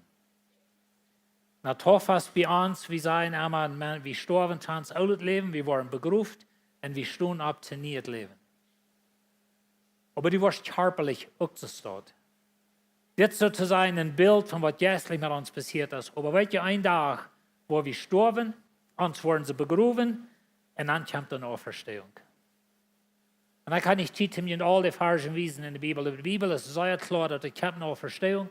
Na, tof es bie ons, wie sajen emma, wie stoawen to ons oolet Läwen, wie woaren begroft un wie stonen opp to nieet Läwen. Oba du woascht kjarpalich uk soo staut. Dit es soo to sajen een Bilt von waut jeistlich met ons passieet es. Oba weet jie, een Dach woa wie stoawen, ons woaren see begrowen un dan kjemt de Auferstehung. Un ekj hab nich Tiet om junt aul de Varschen wiesen en de Bibel. De Bibel es sea kloa daut et kjemt eene Auferstehung.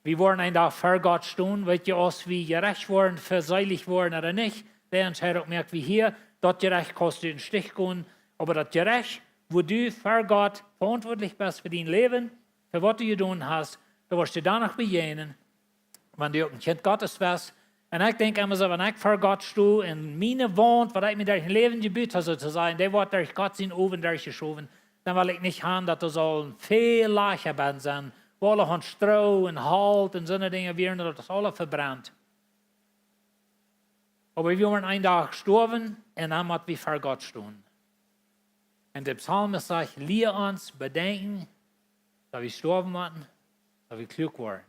Wie woaren een Dach ver Gott stonen, weet jie, aus wie jerecht woaren, fa seelich woaren ooda nich. De Entscheidung moak wie hia, daut Jerecht kaust du em Stich gonen, oba daut Jerecht, wua du ver Gott veauntwuatlich best fa dien Läwen, fa waut du jedonen hast, doa woascht du doano bejäajnen, wan du uk een Kjint Gottes best. Un ekj denkj emma soo, wan ekj ver Gott sto un miene Waunt, waut ekj mie derch mien Läwen jebut hab, soo to sajen, dee woat derch Gott sien Owen derchjeschowen, dan well ekj nich han daut doa saul väl Lajcha bie sennen, wua aulahaunt Stroo un Holt un soone Dinja wieren, daut es aules vebrent. Oba wie woaren een Dach stoawen un dan mott wie ver Gott stonen. Un de Psalmist sajcht, lia ons bedenkjen, daut wie stoawen motten, daut wie kluak woaren.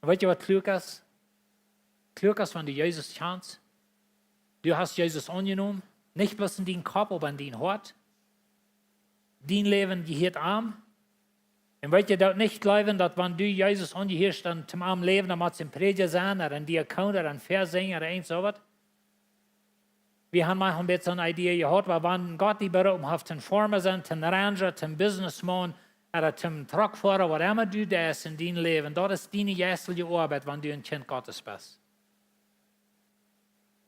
Un weet jie waut kluak es? Kluak es, wan du Jesus kjanst. Du hast Jesus aunjenomen, nich bloos en dien Kopp, oba en dien Hoat. Dien Läwen jehieet am. Un weet jie, daut nich jleewen, daut wan du Jesus aunjehieescht, dan toom am läwen, dan motst du een Prädja sennen, ooda een Diakon, ooda een Väasinja, ooda irjent soo waut. Wie haben mol een bät soone Idee jehaut, oba wan Gott die beroopen haft, een Farmer sennen, een Ranger, een Businessman, ooda een Truckfoara, waut emma du deist en dien Läwen, daut es diene jeistelje Oabeit, wan du een Kjint Gottes best.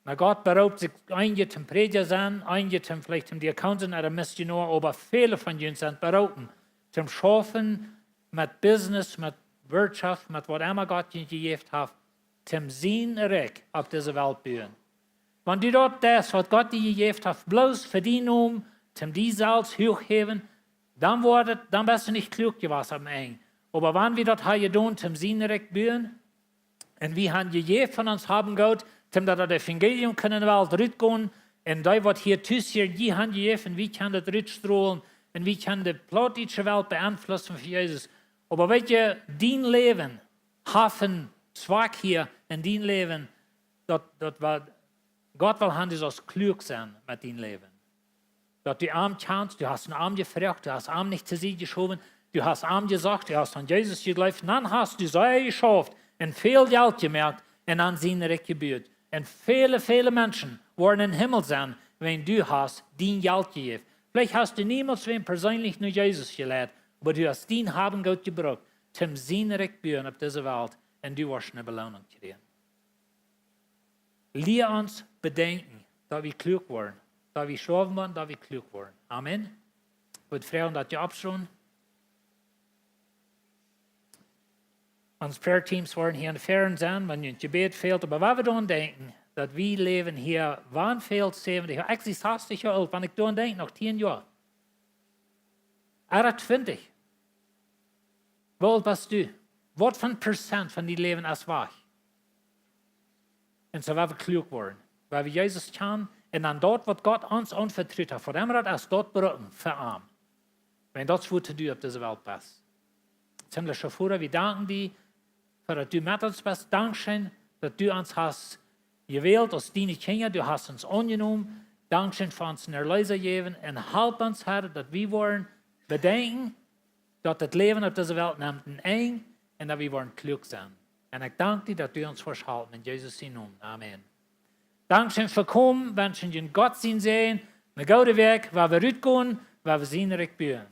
Na, Gott beroopt sikj eenje toom Prädja sennen, eenje toom veleicht toom Diakon sennen ooda Missionoa, oba väle von junt sent beroopen toom schaufen met Business, met Wirtschaft, met waut emma Gott junt jejäft haft, toom sien Rikj opp dise Welt buen. Wan du daut deist, waut Gott die jejäft haft, bloos fa dien Nomen, toom die selfst huach häwen, dan woat et, dan best du nich kluak jewast aum Enj. Oba wan wie daut haben jedonen, toom sien Rikj buen, un wie haben jejäft von ons Habengoot, toom daut daut Evangelium kunn en de Welt rutgonen, un dee waut hia tus hieren, dee haben jejäft, un wie kjennen daut rutstrolen, un wie kjennen de plautdietsche Welt beenflussen fa Jesus. Oba weet jie, dien Läwen haft een Zwakj hia en dien Läwen, daut, daut well, Gott well han, du saust kluak sennen met dien Läwen. Daut du am kjanst, du hast no am jefroacht, du hast am nich to Sied jeschowen, du hast am jesocht, du hast aun Jesus jejleeft, dan hast du sea jeschauft un väl Jelt jemoakt un aun sien Rikj jebut. Un väle, väle Menschen woaren em Himmel sennen, wiels du hast dien Jelt jejäft. Veleicht hast du niemols wäm perseenlich no Jesus jeleit, oba du hast dien Habengoot jebrukt, toom sien Rikj buen opp dise Welt, un du woascht eene Beloonunk kjrieen. Lia ons bedenkjen, daut wie kluak woaren, daut wie stoawen woaren, daut wie kluak woaren. Amen. Ekj wudd froagen, daut jie oppstonen. Ons prayer teams woaren hia en Fäaren sennen, wan junt Jebäd fält, oba wan wie dan denkjen, daut wie läwen hia, wan väl, säwentich Joa, ekj sie sastich Joa oolt, wan ekj dan denkj, noch tieen Joa. Ooda twintich. Woo oolt best du? Waut fa Prozent von dien Läwen es wajch? Un soo woa wie kluak woaren, woa wie Jesus kjanen un dan daut, waut Gott ons aunvetrut haft, fa däm daut es, daut brucken fa am. Wan daut es, wua du opp dise Welt best. Himmlischa Voda, wie danken die, fa daut du met ons best. Dankscheen, daut du ons hast jewält aus diene Kjinja, du hast ons aunjenomen. Dankscheen fa onsen Erleesa jäwen un halp ons, Herr, daut wie woaren bedenkjen, daut daut Läwen opp dise Welt nemt een Enj un daut wie woaren kluak sennen. Un ekj dank die, daut du ons woascht halpen. En Jesus sien Nomen. Amen. Dankscheen fa komen, wenschen junt Gott sien Säajen, eene goode Wäakj, woa wie rutgonen, woa wie sien Rikj buen.